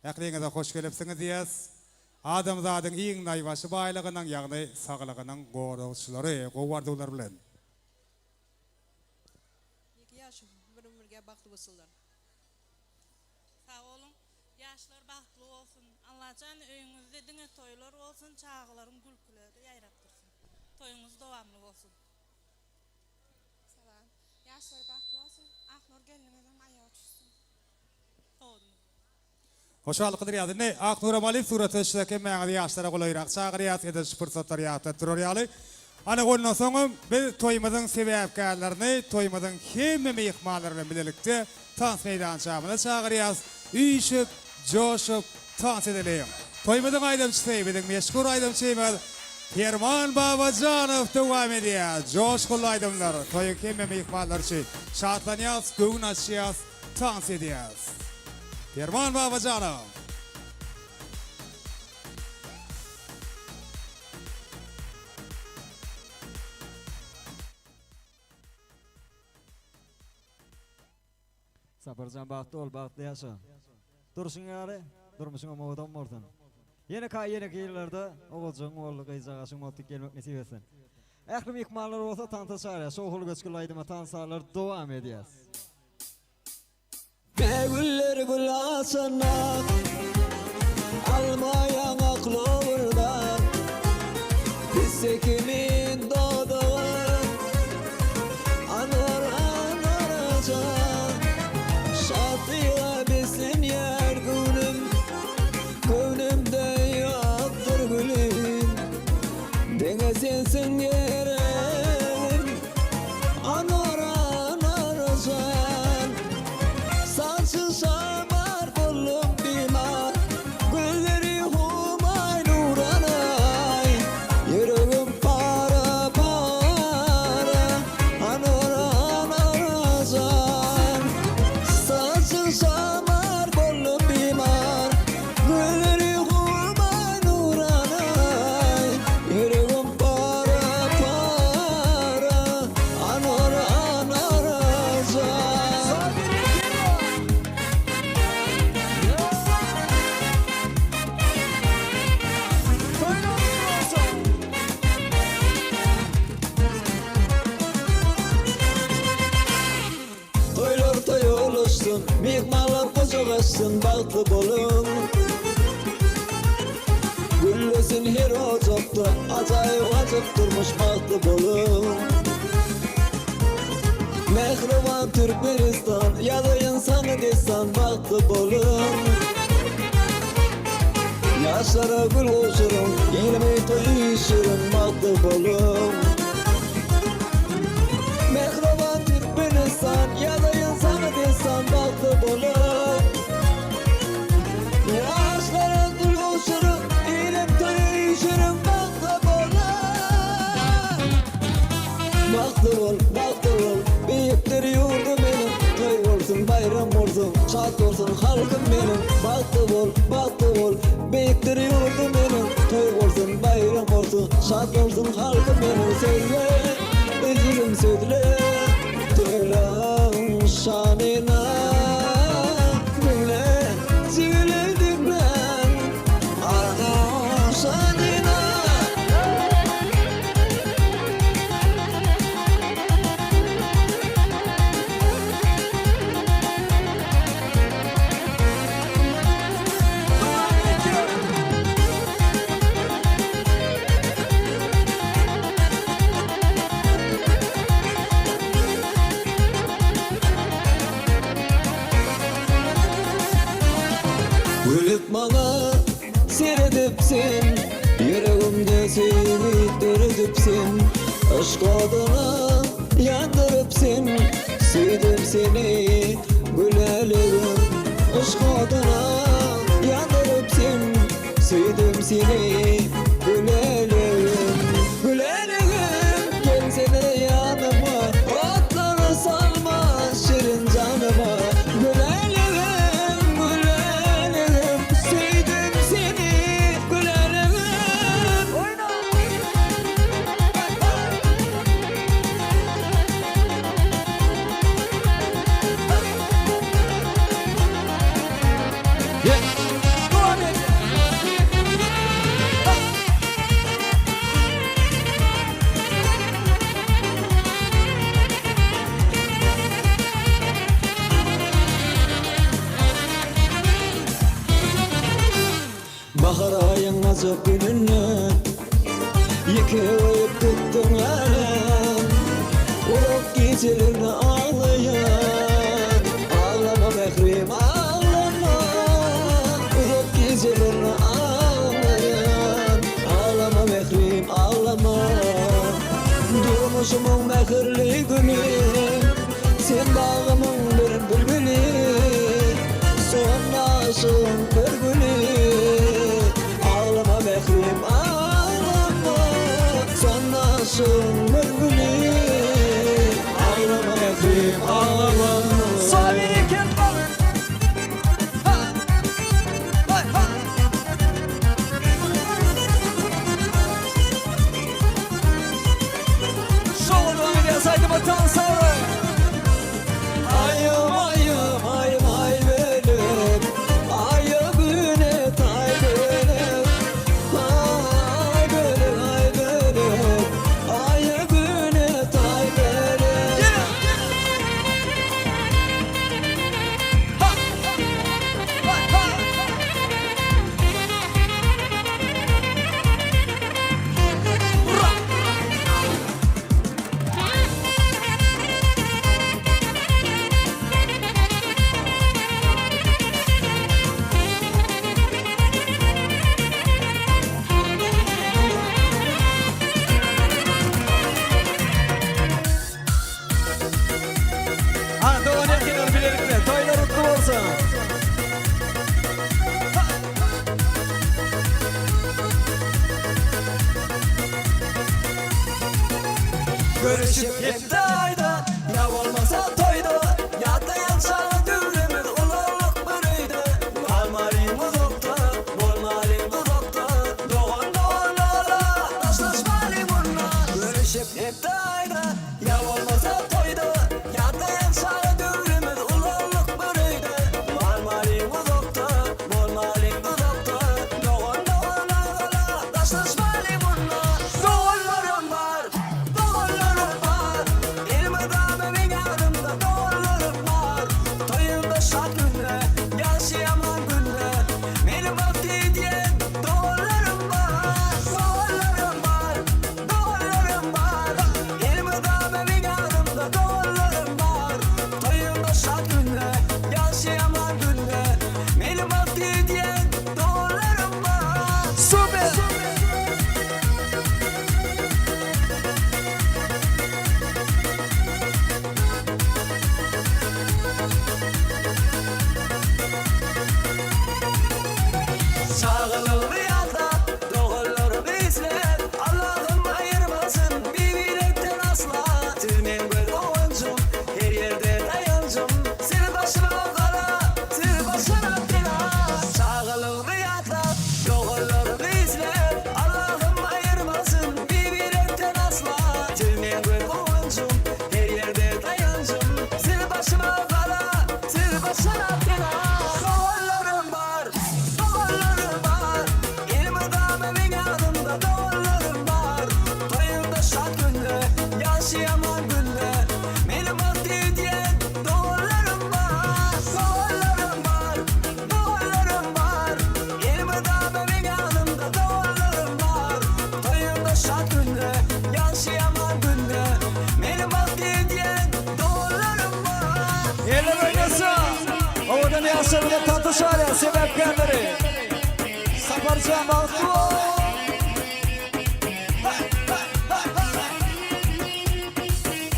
Ähliňize hoş gelipsiňiz diýýäs. Adamzadyň iň naýbaşy baýlygynyň, ýagny saglygynyň goragçylary gowy arzuwlar bilen. Ýeke ýaş bir ömürge bagtly bolsunlar. Sag boluň. Ýaşlar bagtly bolsun. Allajan öýüňizde diňe toýlar bolsun, çagalaryň gülküleri ýaýrap dursun. Toýuňyz dowamly bolsun. Salam. Ýaşlar bagtly bolsun. Aknur gelniňizem aýagy düşsün. Sowudyňyz. Hoşallyk bildirýäs. Indi Aknuram alyp surata düşsek hemmäňizi ýaşlara golaýrak çagyrýas edil şu pursatlary ýatladyp durar ýaly. Ana ondan soňam biz toýumyzyň sebäpkärlerini toýumyzyň hemme myhmanlary bilen bilelikde tans meýdançamyza çagyrýas. Üýşüp, joşup tans edeliň. Toýumyzyň aýdymçysy biziň meşhur aýdymçymyz Perman Babajanow dowam edýär. Joşgunly aýdymlar toýuň hemme myhmanlary üçin. Şatlanýas, göwün açýas. Tans edýäs. Perman Babajanow. Saparjan bagtly bol, bagtly ýaşa. Durşuň ýaly, durmuşyňam owadan bolsun. Ýene ka ýeneki ýyllarda oguljygyň boldy, gyzjagaşyň boldy diýip gelmek nesip etsin. Ähli myhmanlar bolsa tansa çagyrýar. Şowhunly göçgünli aýdyma tansalar dowam edýäs. Bägüller gül açanda, Alma ýaňak lowurdar. Pisse kimin dodagy, Anar anaraja. Şatlyga beslenýär göwnüm, Göwnümde ýokdur gülüm. Diňe sensiň geregim Anar anar jan Saçy şamar boldum bimar Gözleri humaý nuranaý Ýüregim para para Anar anar jan Saçy şamar boldum bimar Gözleri humaý nuranaý Ýüregim para para Anar anar jan. Toýlar toýa ulaşsyn, myhmanlar gujak açsyn, bagtly boluň. Güllesin her ojakda, ajaýyp ajap durmuş, bagtly boluň. Mähriban Türkmenistan, ýazaýyn saňa dessan, bagtly boluň. Ýaşlara gül gowşuryň, ilimi toý üýşüriň, bagtly boluň. Mähriban Türkmenistan, ýazaýyn saňa dessan, bagtly boluň. Ýaşlara gül gowşuryň, ilim toý üýşüriň, bagtly boluň. Bagtly bol, bagtly bol, beýikdir ýurdum meniň, Toý bolsun, baýram bolsun, şat bolsun halkym meniň. Bagtly bol, bagtly bol, beýikdir ýurdum meniň, Toý bolsun, baýram bolsun, şat bolsun halkym meniň. Sözle, ezizim sözle, toýlaň şanyna. Diňle, jigili diňle, arkaň şanyna. Gülüp maňa seredip sen, Ýüregimde söýgi döredip sen, Yşk oduna ýandyryp sen, Söýdüm seni gülälegim. Yşk oduna ýandyryp sen, Söýdüm seni gülälegim. Gülälegim gelsene ýanyma, Otlara salma şirin janyma. Gülälegim, gülälegim, Söýdüm seni gülälegim. Bahar aýyň ajap gününde Ýeke goýup gitdiň älem Uzak gijelerde aglaýan Aglama mährim aglama Uzak gijelerde aglaýan Aglama mährim aglama Durmuşymyň mähirli güni Sen bagymyň bir bilbili Son aşygyň bir güli Aglama mährim aglama Son aşygyň bir güli Aglama mährim aglama. Aýym aýym aýym aý benim. Aýym. Görüşip hepde aýda, ýa bolmasa toýda, Ýatlaýan çaga döwrümiz ulaldyk bir öýde. Galmalyň uzakda, bolmalyň duzakda, Dogan doganlara daşlaşmalyň munda. Görüşip hepde aýda, ýa bolmasa toýda, Ýatlaýan çaga döwrümiz ulaldyk bir öýde. Galmalyň uzakda, bolmalyň duzakda, Dogan doganlara daşlaşmalyň munda. Doganlarym bar, Doganlarym bar, elmydama meň ýanymda doganlarym bar. Toýumda şat günde, ýagşy-ýaman günde, meni bagtly edýän doganlarym bar. Doganlarym bar, doganlarym bar, elmydama meň ýanymda doganlarym bar. Toýumda şat günde, ýagşy-ýaman günde, meni bagtly edýän doganlarym bar. Super! Çagalygymy ýatlap, doganlarymy isläp, Allahym aýyrmasyn bir-birekden asla. Siz meň göz guwanjym, her ýerde daýanjym, Siz başyma gala, siz başyma bela. Çagalygymy ýatlap, Doganlarymy isläp, Allahym aýyrmasyn bir-birekden asla. Siz meň göz guwanjym, her ýerde daýanjym, Siz başyma gala, siz başyma bela. Doganlarym bar, doganlarym bar, Elmydama meň ýanymda doganlarym bar. Toýumda şat günde, ýagşy-ýaman günde, Meni bagtly edýän doganlarym bar. Doganlarym bar, Doganlarym bar, elmydama meň ýanymda doganlarym bar. Toýumda şat günde, ýagşy-ýaman günde, meni bagtly edýän doganlarym bar. Eller oýnasyn! Owadan ýaşlar bilen tanyş alýan sebäpkärleri. Saparjan bagtly bol!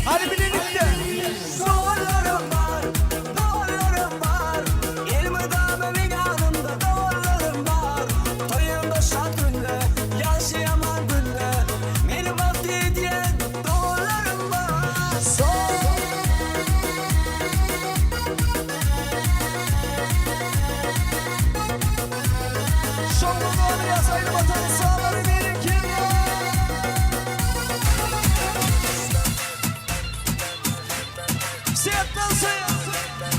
Hadi bilelikde! Doganlarym bar, doganlarym bar, Elmydama meň ýanymda doganlarym bar. Toýumda şat günde, ýagşy-ýaman günde, Meni bagtly edýän doganlarym bar. Şowly bolýas aýdym atan sazlary berekella!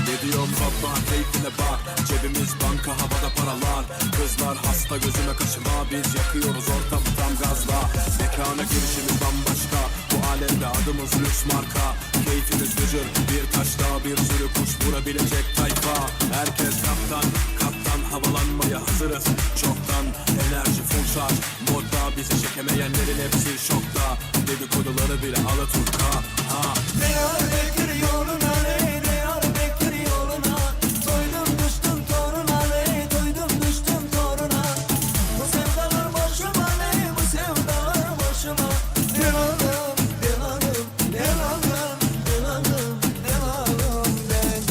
Ne diyorum baba keyfine bak Cebimiz banka havada paralar Kızlar hasta gözüme kaşıma Biz yakıyoruz ortamı tam gazla Mekana girişimiz bambaşka Bu alemde adımız lüks marka Keyfimiz gıcır bir taşta bir sürü kuş vurabilecek tayfa Herkes kaptan kaptan havalanmaya hazırız Çoktan enerji full şarj Modda bizi çekemeyenlerin hepsi şokta Dedikoduları bile Alaturka ha Diyarbakır yoluna ley, Diyarbakır yoluna Toydum düştüm toruna ley, toydum düştüm toruna Bu sevdalar başıma ley, bu sevdalar başıma Delalım, delalım, delalım, delalım, delalım ben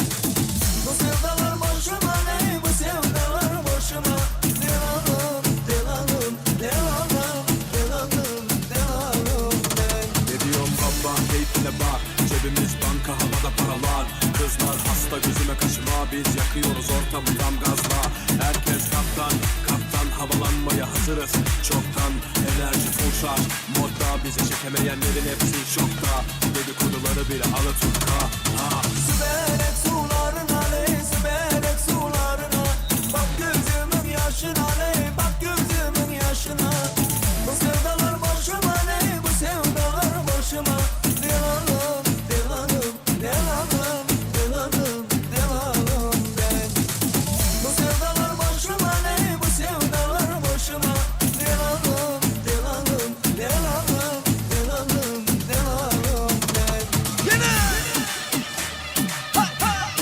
Bu sevdalar başıma ley, bu sevdalar başıma Delalım, delalım, delalım, delalım, delalım ben Ne diyorum baba keyfine bak Cebimiz banka havada paralar Kızlar hasta gözüme kaşıma Biz yakıyoruz ortamı tam gazla Herkes kaptan kaptan havalanmaya hazırız Çoktan enerji full şarj Modda bizi çekemeyenlerin hepsi şokta Dedikoduları bile Alaturka ha Süberek sularına ley, süberek sularına Bak gözümün yaşına ley, bak gözümün yaşına Bu sevdalar başıma ley, bu sevdalar başıma Delalım, delalım, delalım, delalım, delalım ben Bu sevdalar başıma ley, bu sevdalar başıma Delalım, delalım, delalım, delalım, delalım ben Ýene! Ha, ha!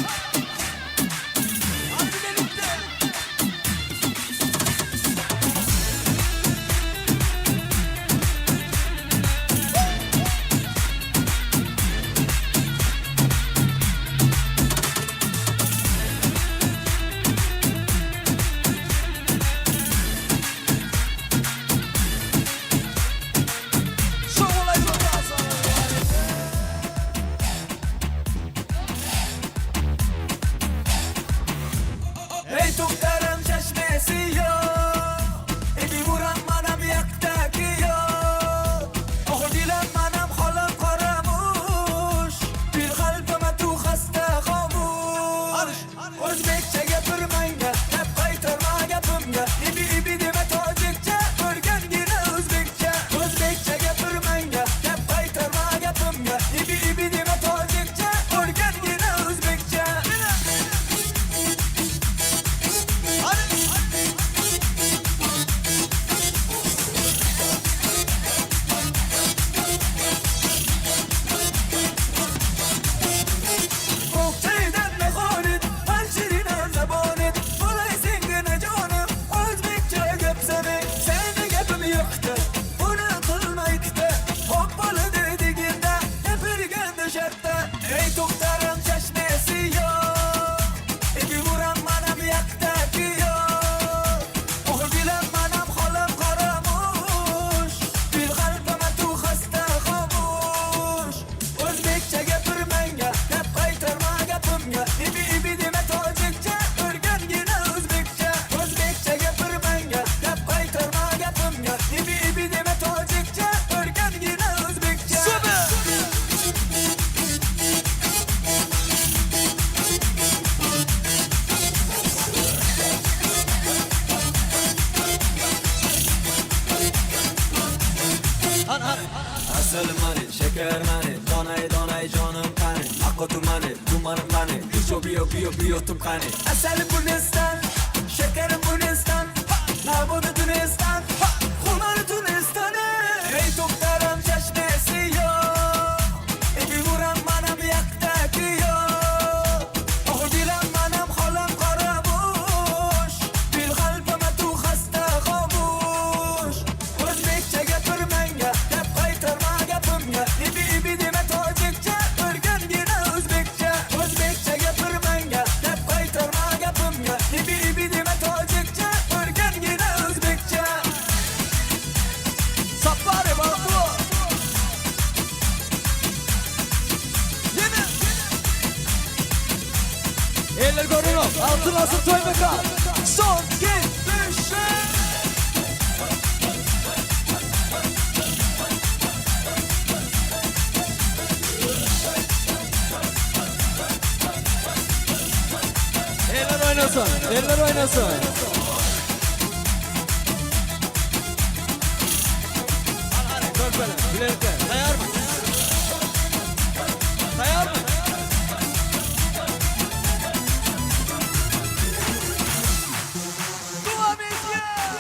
Ey toktarım çeşmesi yok Ebi vuran manam yaktaki yok Oh dilan manam halam karamuş Bir kalbime tu hasta hamuş O'zbekcha gapirmanga Gap qaytarma gapimga Ibi ibi dema tojikcha O'rgangina o'zbekcha O'zbekcha gapirmanga Gap qaytarma gapimga Ibi ibi dema tojikcha O'rgangina o'zbekcha Ko'kchaydan mexonit, Panjiridan zabonit, Bo'lay sengina jonim, O'zbekcha gapsana, seni gapim yo'qda, Buni qilma ikkita, Hop bo'ladi deganda, Gapirganda shartta, Ey to'xtarim chashmasi yo'q, Ebi vuram manam yoqda kuyov, Oh bilan manam xolam qaramush, Bir qalbima tu xasta xomush, O'zbekcha gapirmanga, gap qaytarma gapimga, Ibi ibi dema tojikcha, o'rgangina o'zbekcha. O'zbekcha gapirmanga, gap qaytarma gapimga, Ibi ibi dema tojikcha, o'rgangina o'zbekcha. Asal mani, şeker mani, donay donay canım qani, Aqqa tumani, tumanim qani, Bicho biyo biyo biyo tum qani. Asal Bunistan, şekerim Bunistan, Nabodi Tunistan, Xumar Tunistan. Ey to'xtarim chashmasi yo'q, Ebi vuram manam yoqda kuyov, Oh dilam manam xolam qaramush, Bir qalbima tu xasta xomush. O'zbekcha gapirmanga, gap qaytarma gapimga, Ibi ibi dema tojikcha, o'rgangina o'zbekcha. O'zbekcha gapirmanga, gap qaytarma gapimga, Ibi ibi dema tojikcha, o'rgangina o'zbekcha. Sapari bagtly bol. Ýene. Eller görünok. Altyn asyr toý mekan. Son gidişi. Eller oýnasyn. Eller oýnasyn. Hany, hany, körpeler, bilelikde. Taýýarmy? Taýýarmy? Dowam edýär!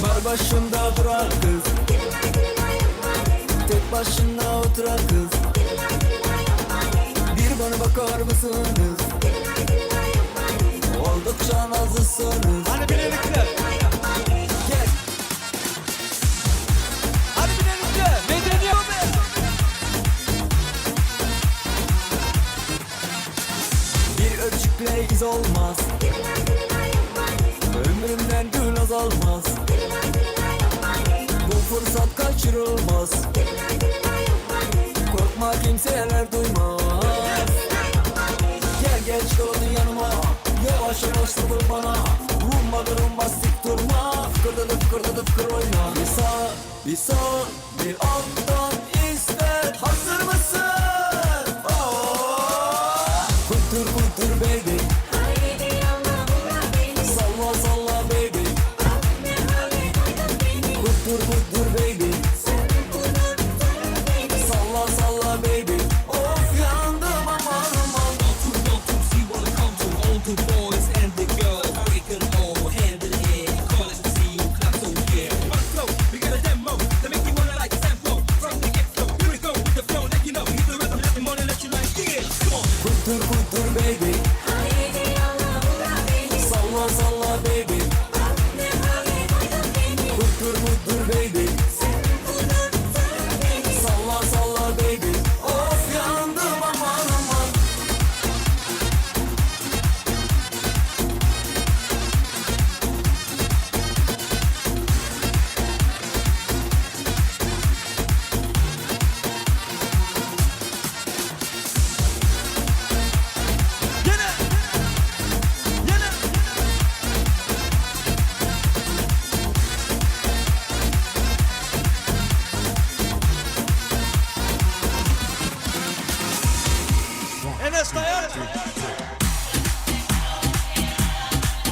Bar başında duran kız Tek başına oturan kız Bir bana bakar mısınız? Oldukça nazlısınız Hany bilelikde. Gel Hany bilelikde. Medeniýet. Bir öpücükle iz olmaz Ömrümden gün azalmaz Bu fırsat kaçırılmaz Korkma kimseler duymaz Gel gel çikolata yanıma Yavaş yavaş sarıl bana Rumba durumba sik durma Fıkırdadı fıkırdadı fıkır oyna Bir sağ bir sağ bir alttan iste Hazır mısın? Oo! Kuttur kuttur baby Salla salla baby Kuttur kuttur baby Salla salla baby Of yandım aman aman All the boys and the girls, we can all handle it. Call it C, clap so yeah. One flow, we got a demo that make you wanna like sample. From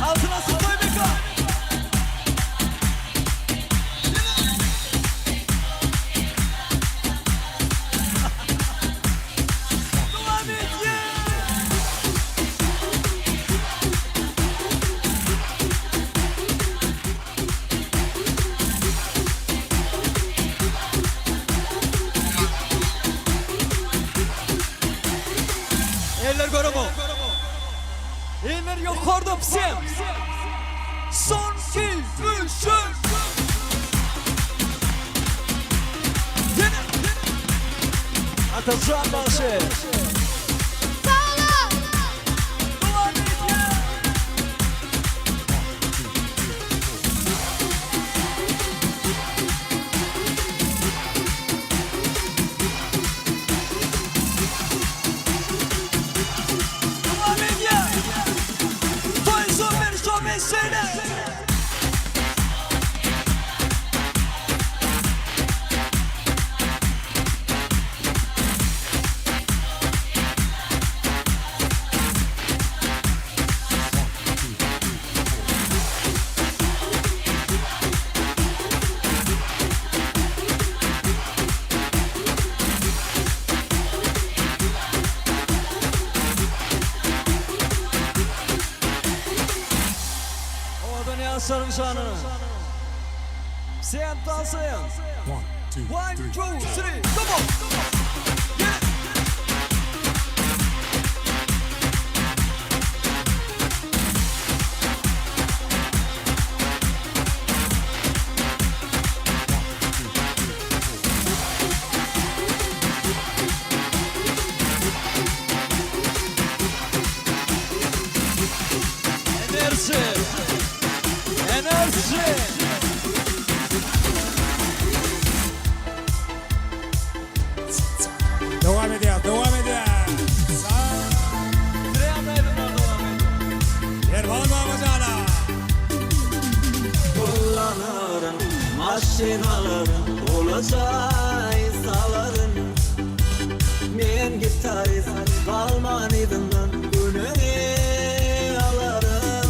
Altyn asyr toý mekan. Dowam et! Eller göremo. Eller ýokarda psem. Son 2 3 4 Ýene. Atajan bagşy. Dowam edýär. Dowam edýär. Toý şomen şomen şeýle. Owadan ýaşlaryň şanyna. Sen tansaýaň. One, two, three, come on! Ýene! Enerji! Enerji! Dowam edýär, dowam edýär. Sag. Treýan aýdymlar dowam edýär. Erman Babajana. Kullanaryn, maşyn alaryn, Ulajaý salaryn. Men gitarist, galman yzyndan Günüňi alaryn.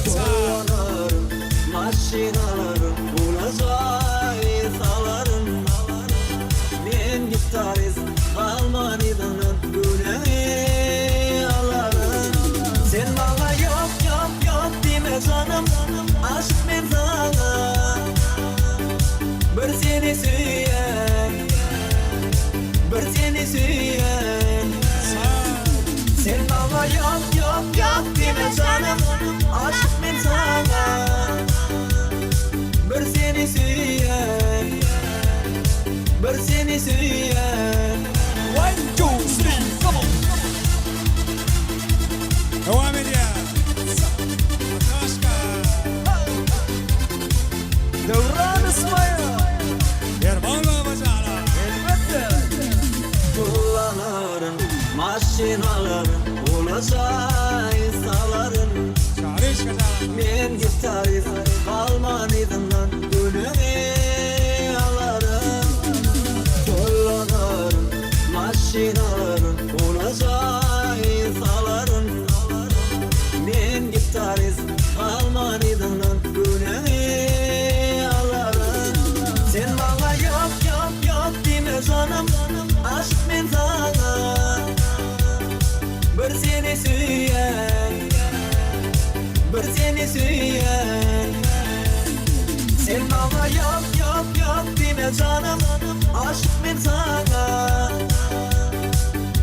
Kullanaryn, maşyn alaryn, Ulajaý salaryn. Men gitarist, galman yzyndan Günüňi alaryn. Sen maňa ýok, ýok, ýok diýme janym, Aşyk men saňa. Bir seni söýen, Bir seni söýen. Sen maňa ýok, ýok, ýok diýme janym, Aşyk men saňa. Bir seni söýen, Bir seni söýen. One, two, three, come on! Dowam edýär. Ataşka. Döwran Ismail! Erman Babajana. Elbetde! Kullanaryn, maşyn alaryn, Ulajaý salaryn. Çaryşka jana. Men gitarist, galman yzyndan Günüňi alaryn. Kullanaryn, maşyn alaryn, Ulajaý salaryn. Men gitarist, galman yzyndan Günüňi alaryn. Sen maňa ýok, ýok, ýok diýme janym, Aşyk men saňa. Bir seni söýen, Bir seni söýen. Sen maňa ýok, ýok, ýok diýme janym, Aşyk men saňa.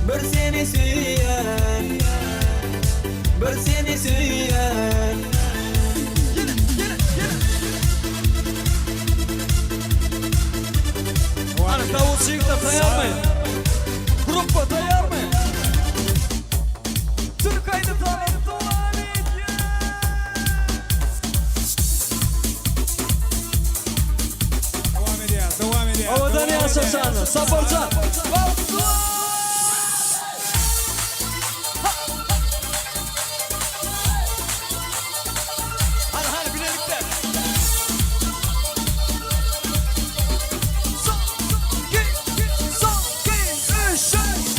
Bir seni söýen, Bir seni söýen. Ýene, ýene, ýene! Hany davulçy ýigitler taýýarmy? Gruppa taýýarmy? Türk aýdymlary dowam edýär. Dowam edýär, dowam edýär. Owadan dowam ýaşlar edýär. şanyna. Saparjan. Bagtly! Hany hany bilelikde. Son, iki, son, iki, üç, üç.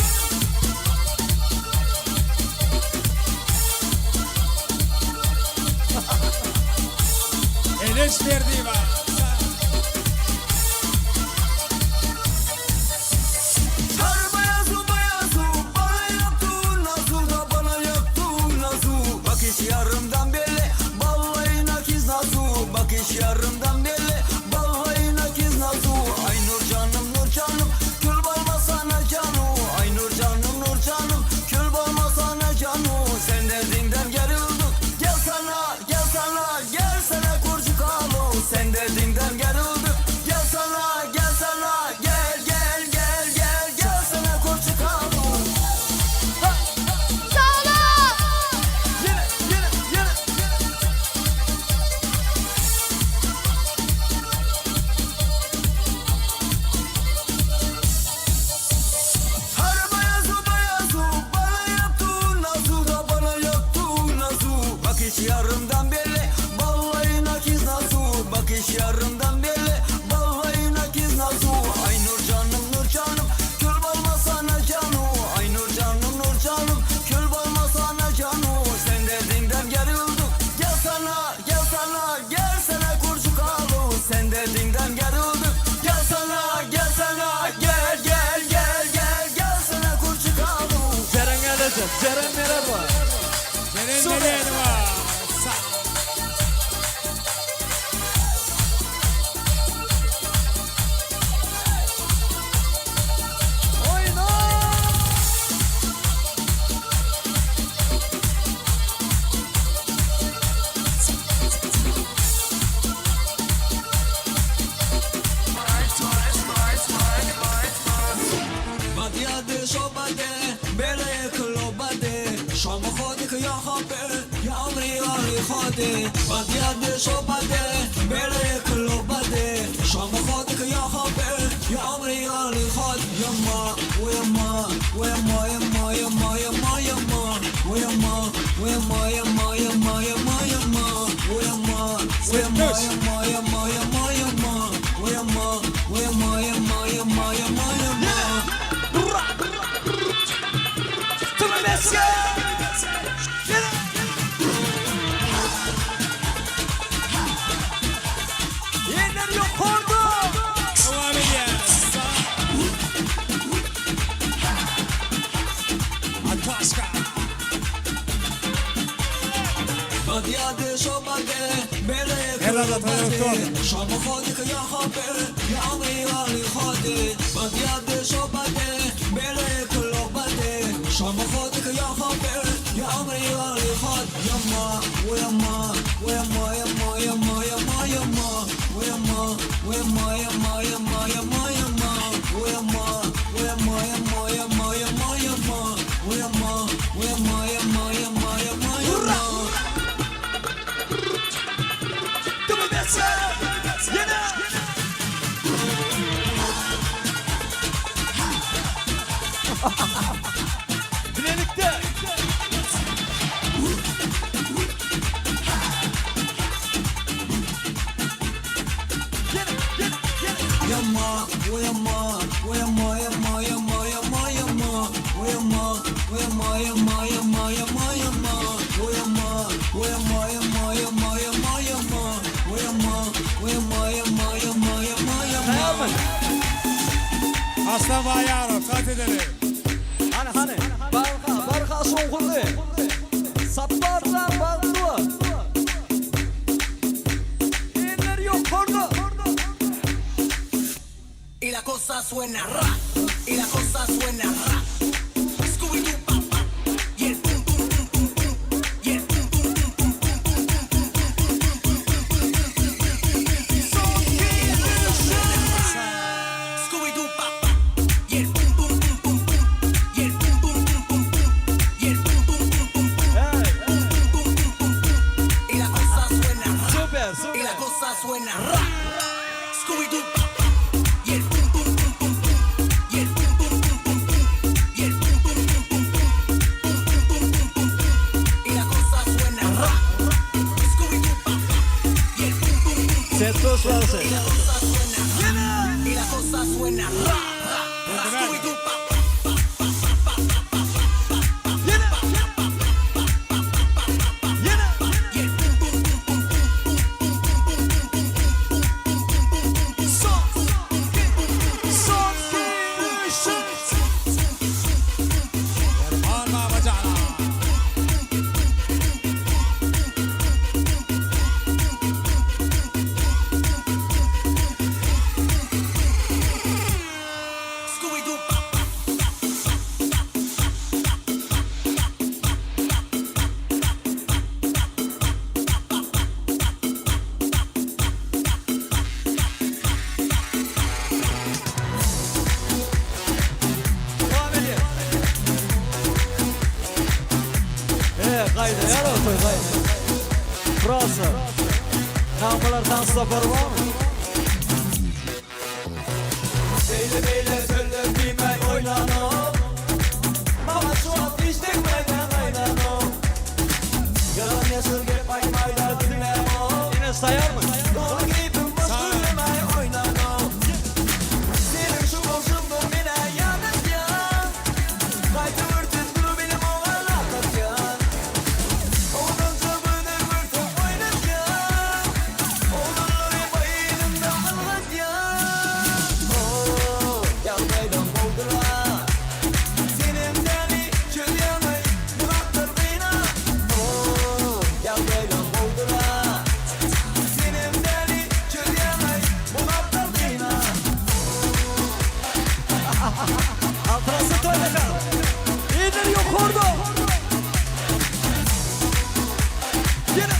bade Badiyade şobade Bele klobade Şama خودك يا حبي يا عمري يا خد يما ويما ويما يما يما يما يما ويما ويما يما يما يما يما ويما ويما يما يما يما يما ويما ويما يما يما يما يما Eller ýokarda. Dowam edýäs. Ataşka. بدياد شوبade بele Herhalde toý شام خودك يا حبي يا عمري غالي خدي بدياد شوبade بele كلوبade شام خودك يا حبي يا عمري غالي خد يما ويما ويما يما يما يما يما ويما ويما يما يما يما يما ويما ويما يما يما يما يما ويما ويما يما يما يما يما Ýene. Bilelikde. يما ويما ويما يما يما يما يما ويما ويما يما يما يما يما ويما ويما يما يما يما يما ويما ويما يما يما يما يما Aslan Baýarow, tans edeli. Hany hany. Barka barka şowhunly. Saparjan bagtly bol. Eller ýokarda. Y la cosa suena ra, y la cosa suena ra. Scooby-Doo pa pa, y el pum pum pum pum pum, y el pum pum pum pum pum pum pum pum pum pum pum pum pum pum pum pum pum pum. Scooby-Doo pa pa, y el pum pum pum pum pum, y el pum pum pum pum pum, y el pum pum pum pum pum, pum pum pum pum pum pum. Y la cosa suena ra, Super, y super. la cosa suena ra. Scooby-Doo pa pa, y el pum pum pum pum pum, y el pum pum pum pum pum, y el pum pum pum pum pum, pum pum pum pum pum pum. Y la cosa suena ra. Scooby-Doo pa pa, y el pum pum pum pum. Setdoş bagşy. Y la cosa suena ra. Y la cosa suena ra. ra, ra. Scooby-Doo pa pa. Ýene. Ýene. Y el pum pum pum pum pum pum pum pum pum pum pum pum pum pum pum pum. Son. Son üç. Al Babajana. Scooby-Doo pa pa. Dowam edýär. Ee, gaýda ýar toý gaýda. Prosta. Nagmalar tans sapary barmy? Beýle beýle sözler diýmäý oýlanok. Maňa şu wagt hiç degmäýden aýlanok. Ýalan ýaşyr gep aýtmaýda diňlämok. Ýene saýarmy? Dogry gepim boş gürlemäý oýlanok. Seniň şu bolşuňdan menä ýadatýan. Gaýta örtüp dur benim oňa lak atýan. Oglança gözel görse oýnatýan. Oglanlary baýrynda ylgatýan. Oh, ýagdaýdan gowdyr-a. Senem däli çözýäňaý bu zatlar gyna. Oh, ýagdaýdan gowdyr-a. Senem däli çözýäňaý bu zatlar gyna. Hatyrasy toýlaka. Eller ýokarda. Ýene.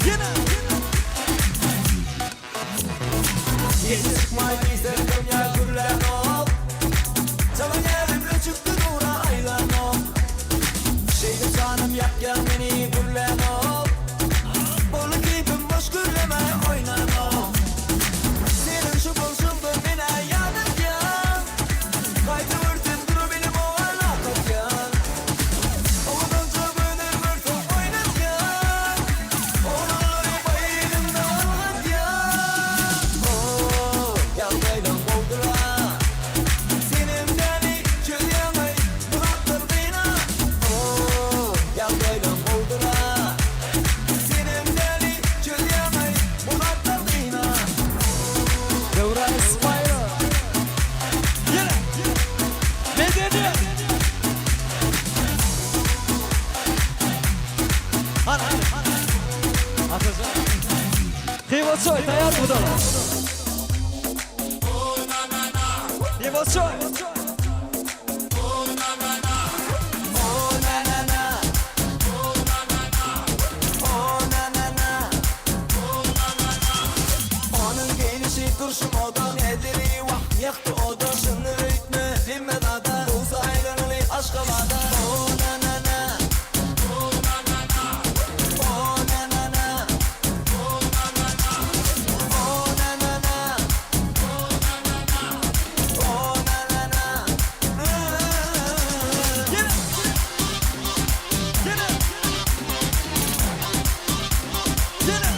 Ýene. Ýedi çykmaý diýsem dünýä gürlänok. Çalan ýerim öçükdi dura aýlanok. Şeýdip janym ýakýar meni gürlänok. Taýýar gudalar. Neboşoý. Onuň gelişi durşy moda Nediri wah ýakdy oda Şuny öýtme hemme zada Gowsy aýlanaly Aşgabada O na na na O na na na O na na na O na na na O na na na O na na na Ýene Ýene Ýene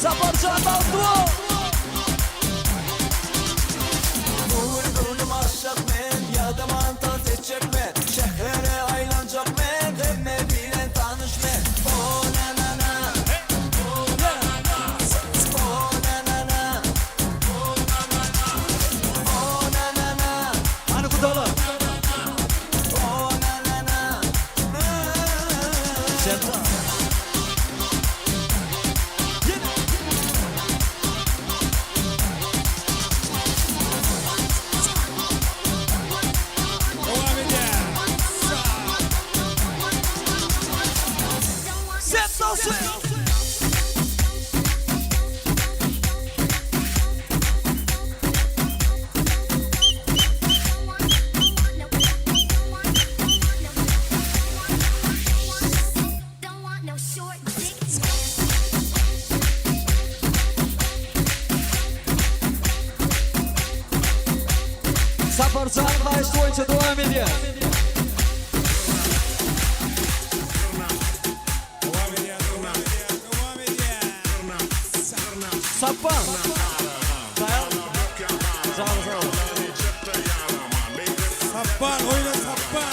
Saparjan bagtly bol. Bu gün göwnüm aşjak men Ýadaman tans etjek men Şähere aýlanjak men Hemme bilen tanyş men O na na na O na na na O na na na O na na na O na na na Hany gudalar. O na na na Şemsa. Ýene. Dowam edýär. Septosy. Saparjan haýyşt boýunça dowam edýär. Dowam edýär, dowam edýär, dowam edýär. Sapan. Taýýar. Janyň sag bolsun. Sapan, oýna Sapan.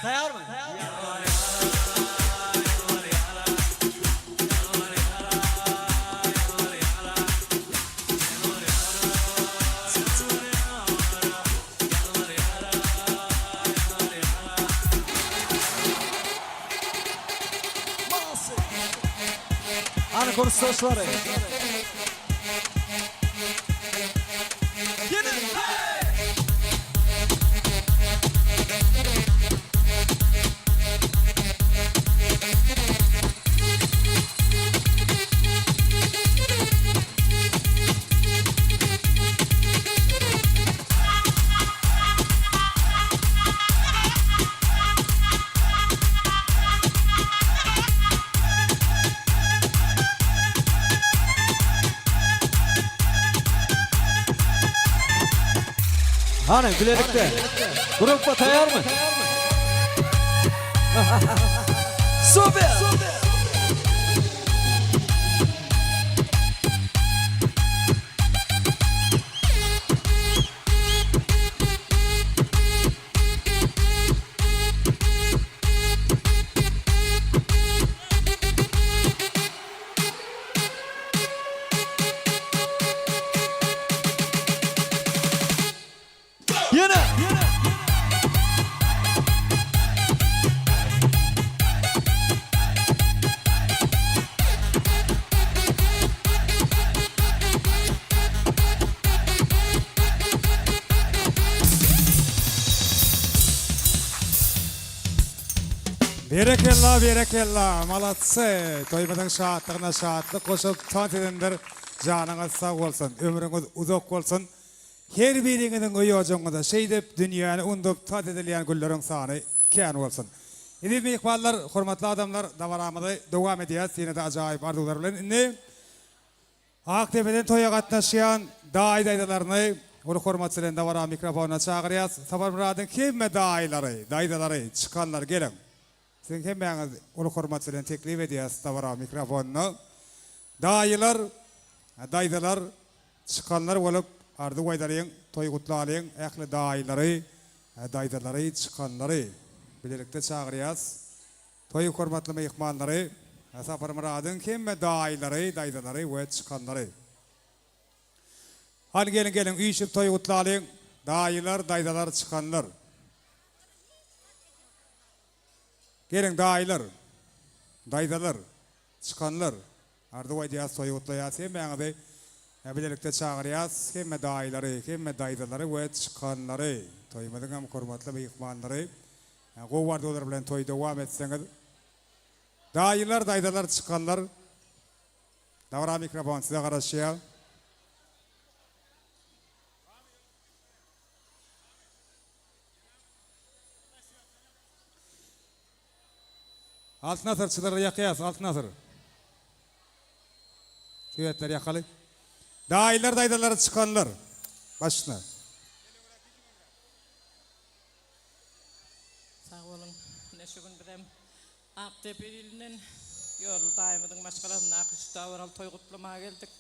Taýýarmy? Hany kursdaşlary. Ýene. Hany bilelikde. Gruppa taýýarmy? Super! Ýene! Berekella berekella malatsy toýumyzyň şatlygyna şatlyk goşup tans edenler janyňyz sag bolsun ömrüňiz uzak bolsun her biriňiziň öý ojagyňyzda şeýdip dünýäni undup tans edilýän günleriň sany kän bolsun eziz myhmanlar hormatly adamlar dabaramyzy dowam edýäs ýenede ajaýyp arzuwlar bilen indi. Akdepeden toýa gatnaşýan daýy-daýzalaryny uly hormat bilen dabara mikrofonyna çagyrýas. Saparmyradyň hemme daýylary, daýzalary, çykanlar geliň. Siziň hemmäňiz uly hormat bilen teklip edýäs dabara mikrofonyna. Daýylar, daýzalar, çykanlar bolup arzuw aýdalyň, toý gutlalyň ähli daýylary, daýzalary, çykanlary bilelikde çagyrýas. Toýuň hormatly myhmanlary, Saparmyradyň hemme daýylary, daýzalary we çykanlary. Hany geliň geliň üýşüp toý gutlalyň, daýylar, daýzalar, çykanlar. Geliň daýylar, daýzalar, çykanlar. Arzuw aýdýas toý gutlaýas hemmäňizi bilelikde çagyrýas hemme daýylary, hemme daýzalary we çykanlary. Toýumyzyň hem hormatly myhmanlary. Gowy arzuwlar bilen toýy dowam etseňiz. Daýylar, daýzalar, çykanlar. Dabara mikrofon size garaşýar. Altyn asyr çyzarda ýakýas, Altyn asyr. Süýetler ýakaly. Daýylar, daýzalar, çykanlar. Başyna. Sag boluň. Ine şu gün bizem Akdepe ilinden Ýolly daýymyzyň maşgalasyndaky şu dabaraly toý gutlamaga geldik.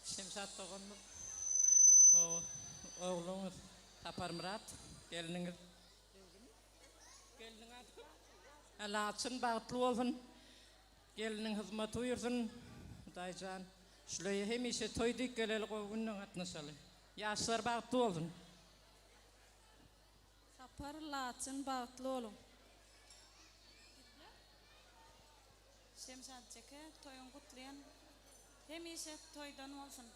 Şemşat doganymyz, ogluňyz Saparmyrat, gelniňiz Gelniň ady kim? Laçyn bagtly bolsun. Gelniň hyzmaty buýursyn. Hudaýjan şuleýe hemişe toý diýip geleli gowy günde gatnaşaly. Ýaşlar bagtly bolsun. Sapar Laçyn bagtly boluň. Şemşat jeke toýuň gutlaýan hemişe toýdan bolsun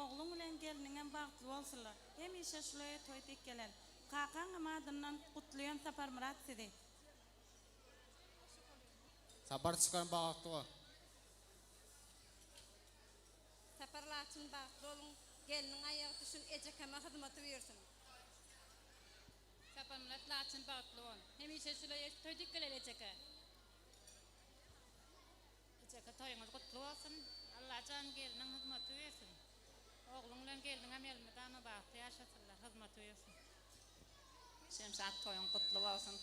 ogluň bilen gelniňem bagtly bolsunlar hemişe şuleýe toý diýip geleli Kakaňam adyndan gutlaýan Saparmyrat sizi. Sapar çykan bagtly bol. Sapar Laçyn bagtly boluň gelniň aýagy düşün ejekeme hyzmaty buýursyn. Saparmyrat Laçyn bagtly bol. Hemişe şular eşit toý dik geleli ejeke. Ejeke toýuňyz gutly bolsun. Allajan gelniň hyzmaty buýursyn. Ogluň bilen gelniňem elmydama bagtly ýaşasynlar, hyzmaty buýursyn. Şemşat toýuň gutly bolsun.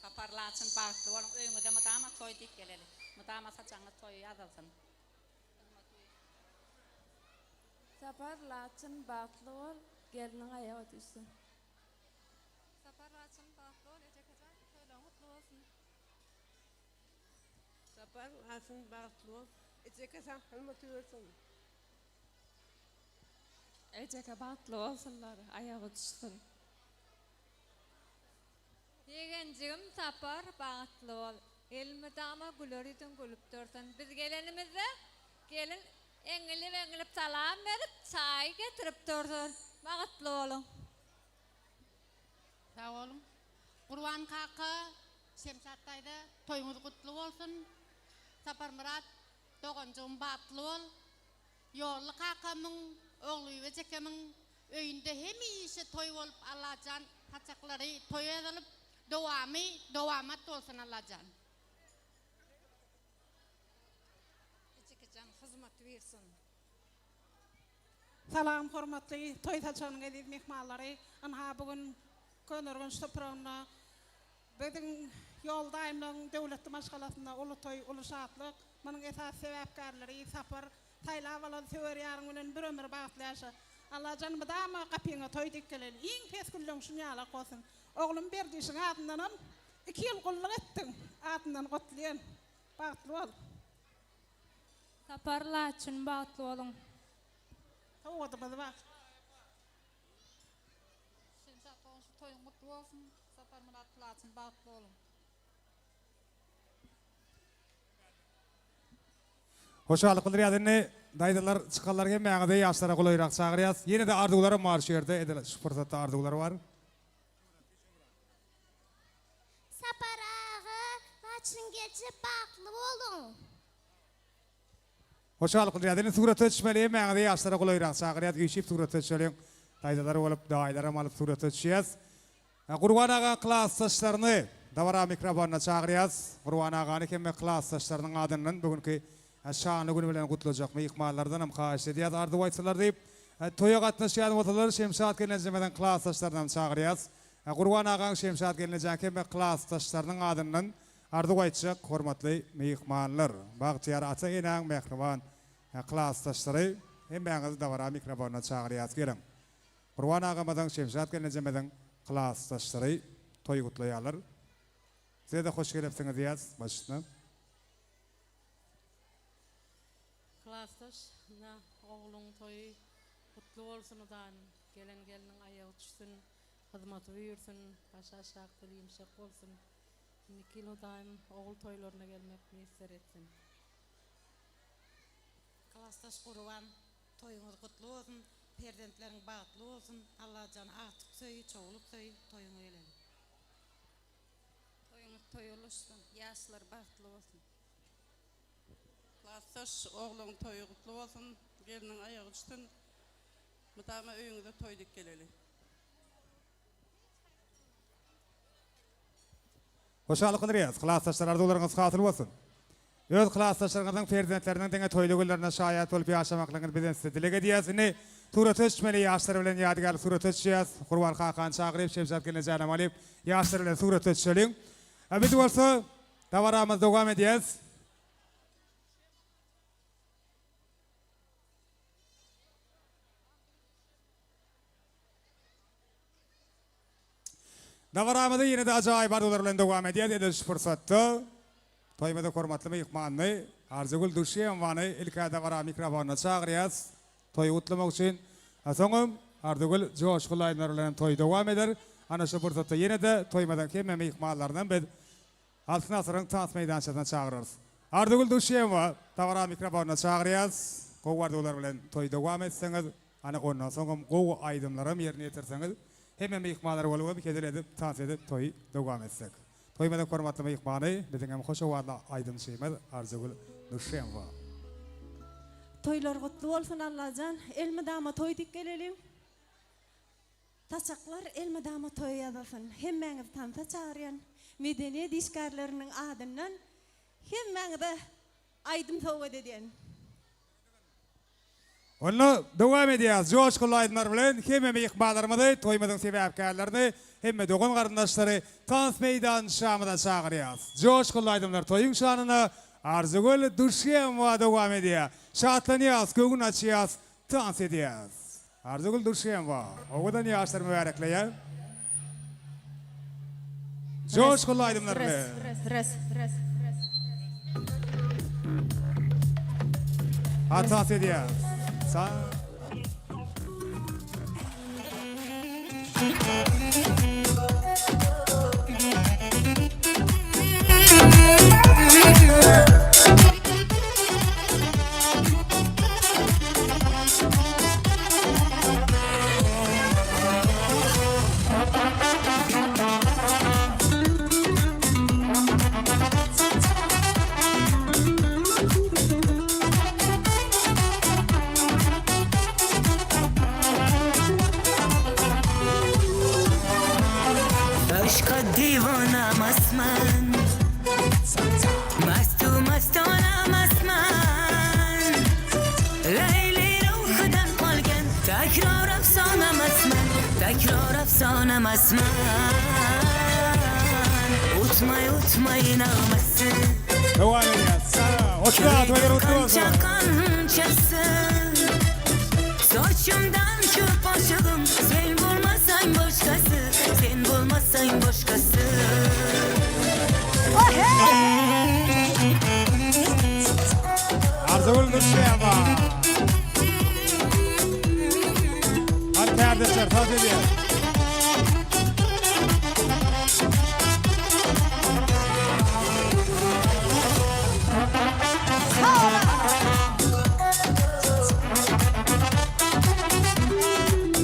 Sapar Laçyn bagtly boluň öýüňize mydama toý diýip geleli. Mydama saçagyňyz toýa ýazylsyn. Sapar Laçyn bagtly bol gelniň aýagy düşsün. Sapar Laçyn bagtly bol ejekejan toýlaň gutly bolsun. Sapar Laçyn bagtly bol ejeke saňa hyzmat bersin. Ejeke bagtly bolsunlar aýagy düşsün. Ýegenjigim Sapar bagtly bol. Elmydama güler ýüzüň gülüp dursun. Biz gelenimizde gelin eňilip eňilip salam berip çaý getirip dursun. Bagtly boluň. Sag boluň. Gurban kaka, Şemşat daýza toýuňyz gutly bolsun. Saparmyrat doganjygym bagtly bol. Ýolly kakamyň, Ogulbibi ejekemiň öýünde hemişe toý bolup Allajan saçaklary toýa ýazylyp dowamy dowamat bolsun Allajan. Ejekejan hyzmat buýursun. Salam hormatly toý saçagynyň eziz myhmanlary. Ynha bu gün Köneürgenç topragynda biziň Ýol daýymlaryň döwletli maşgalasynda uly toý, uly şatlyk. Munuň esasy sebäpkärleri Sapar saýlap alan söwer ýaryň bilen bir ömür bagtly ýaşa. Allajan mydama gapyňa toý dik geleli. Iň pes günleň şunýalak bolsun. Oglum Berdişiň adyndanam iki ýyl gulluk etdiň. Adyndan gutlaýan. Bagtly bol. Sapar Laçyn bagtly boluň. Sowgadymyz bar. Şemşat goňşy toýuň gutly bolsun Saparmyrat Laçyn bagtly boluň. Hoşallyk bildirýäs indi daýzalar çykanlar hemmäňizi ýaşlara golaýrak çagyrýas. Ýene-de arzuwlarym bar şu ýerde edil şu pursatda arzuwlar bar. Sapar aga Laçyn gelje bagtly boluň. Hoşallyk bildirýäs. Indi surata düşmeli hemmäňizi ýaşlara golaýrak çagyrýas. Üýşüp surata düşeliň. Daýzalar bolup daýylaram alyp surata düşýäs. Gurban aga klasdaşlaryny dabara mikrofonyna çagyrýas. Gurban agany hemme klasdaşlarynyň adyndan bu günki. Şanly güni bilen gutlajak myhmanlardanam haýyş edýäs arzuw aýtsalar diýip. Toýa gatnaşýan bolsalar Şemşat gelnejemiziň klasdaşlarynam çagyrýas. Gurban agaň Şemşat gelnejäň hemme klasdaşlarynyň adyndan arzuw aýtjak hormatly myhmanlar. Bagtyýar ata-enäň mähriban klasdaşlary hemmäňizi dabara mikrofonyna çagyrýas geliň. Gurban agamyzyň Şemşat gelnejemiziň klasdaşlary toý gutlaýarlar. Size-de hoş gelipsiňiz diýýäs başyna. Klasdaş na ogluň toýy gutly bolsun Hudaýym gelen gelniň aýagy düşsün hyzmaty buýursyn başy aşak dili ýumşak bolsun indiki ýyl Hudaýym ogul toýlaryna gelmek miýesser etsin. Klasdaş Gurban toýuňyz gutly bolsun perzentleriň bagtly bolsun Allajan agtyk söýi çowluk söýi toýuňa geleli. Toýuňyz toýa ulaşsyn, ýaşlar bagtly bolsun. Klasdaş ogluň toýy gutly bolsun, gelniň aýagy düşsün. Mydama öýüňize toý dik geleli. Hoşallyk bildirýäris. Klasdaşlar arzuwlaryňyz hasyl bolsun. Öz klasdaşlaryňyzyň perzentleriniň diňe toýly günlerine şaýat bolup ýaşamaklygyňyzy bizem size dileg edýäs. Indi surata düşmeli ýaşlar bilen ýadygärlik surata düşýäs. Gurban kakany çagyryp, Şemşat gelnejänem alyp, ýaşlar bilen surata düşeliň. A biz bolsa dabaramyzy dowam edýäs. Dabaramyzy ýene-de ajaýyp arzuwlar bilen dowam edýäs. Edil şu pursatda toýumyzyň hormatly myhmanyny Arzygül Duşemowany ilk-ä dabara mikrofonyna çagyrýas toýy gutlamak üçin. A soňam Arzygül joşgunly aýdymlar bilen hem toýy dowam eder. Ana şu pursatda ýene-de toýumyzyň hemme myhmanlarynam biz Altyn asyryň tans meýdançasyna çagyrarys. Arzygül Duşemowa dabara mikrofonyna çagyrýas. Gowy arzuwlar bilen toýy dowam etseňiz, ana ondan soňam gowy aýdymlaram ýerine ýetirseňiz, hemme myhmanlar bolubam hezil edip tans edip toýy dowam etsek. Toýumyzyň hormatly myhmany biziň hem hoş owazly aýdymçymyz Arzygül Duşemowa. Toýlar gutly bolsun Allajan elmydama toý dik geleliň. Saçaklar elmydama toýa ýazylsyn. Hemmäňizi tansa çagyrýan medeniýet işgärleriniň adyndan hemmäňize aýdym sowgat edýän. Onda dowam edýäs joşgunly aýdymlar bilen hemme myhmanlarymyzy, toýumyzyň sebäpkärlerini, hemme dogan-garyndaşlary tans meýdançamyza çagyrýas. Joşgunly aýdymlar toýuň şanyna Arzygül Duşemowa dowam edýär. Şatlanýas, göwün açýas, tans edýäs. Arzygül Duşemowa, owadan ýaşlar mübärekleýär. Joşgunly aýdymlar bilen. Ha tans edýär. Sa Yşka diwana masman Mastu mastona masman Leyli ruhdan qolgan Takror afsona masman Takror afsona masman O'tmay o'tmay nag'masi Dowam edýäs. Hoşgel toýlar gutly bolsun. Qancha qanchasi Sochimdan ko'p oshig'im Sen bo'lmasang boshqasi Sen bo'lmasang boshqasi Arzygül Nurşyýewa. Hadi kärdeşler tans edýäs.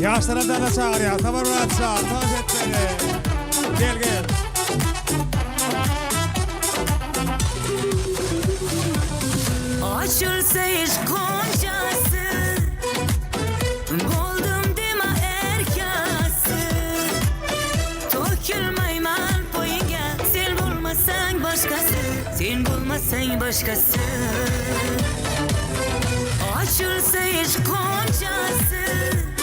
Ýaşlara dada çagyrýar. Saparmyrat şa, tans etmeli. Gel gel. Ochilsa ishq g'unchasi Bo'ldim dema erkasi To'kilmayman poyingga Sen bo'lmasang boshqasi. Sen bolmasaň başgasy. Açylsa yşk gonçasy.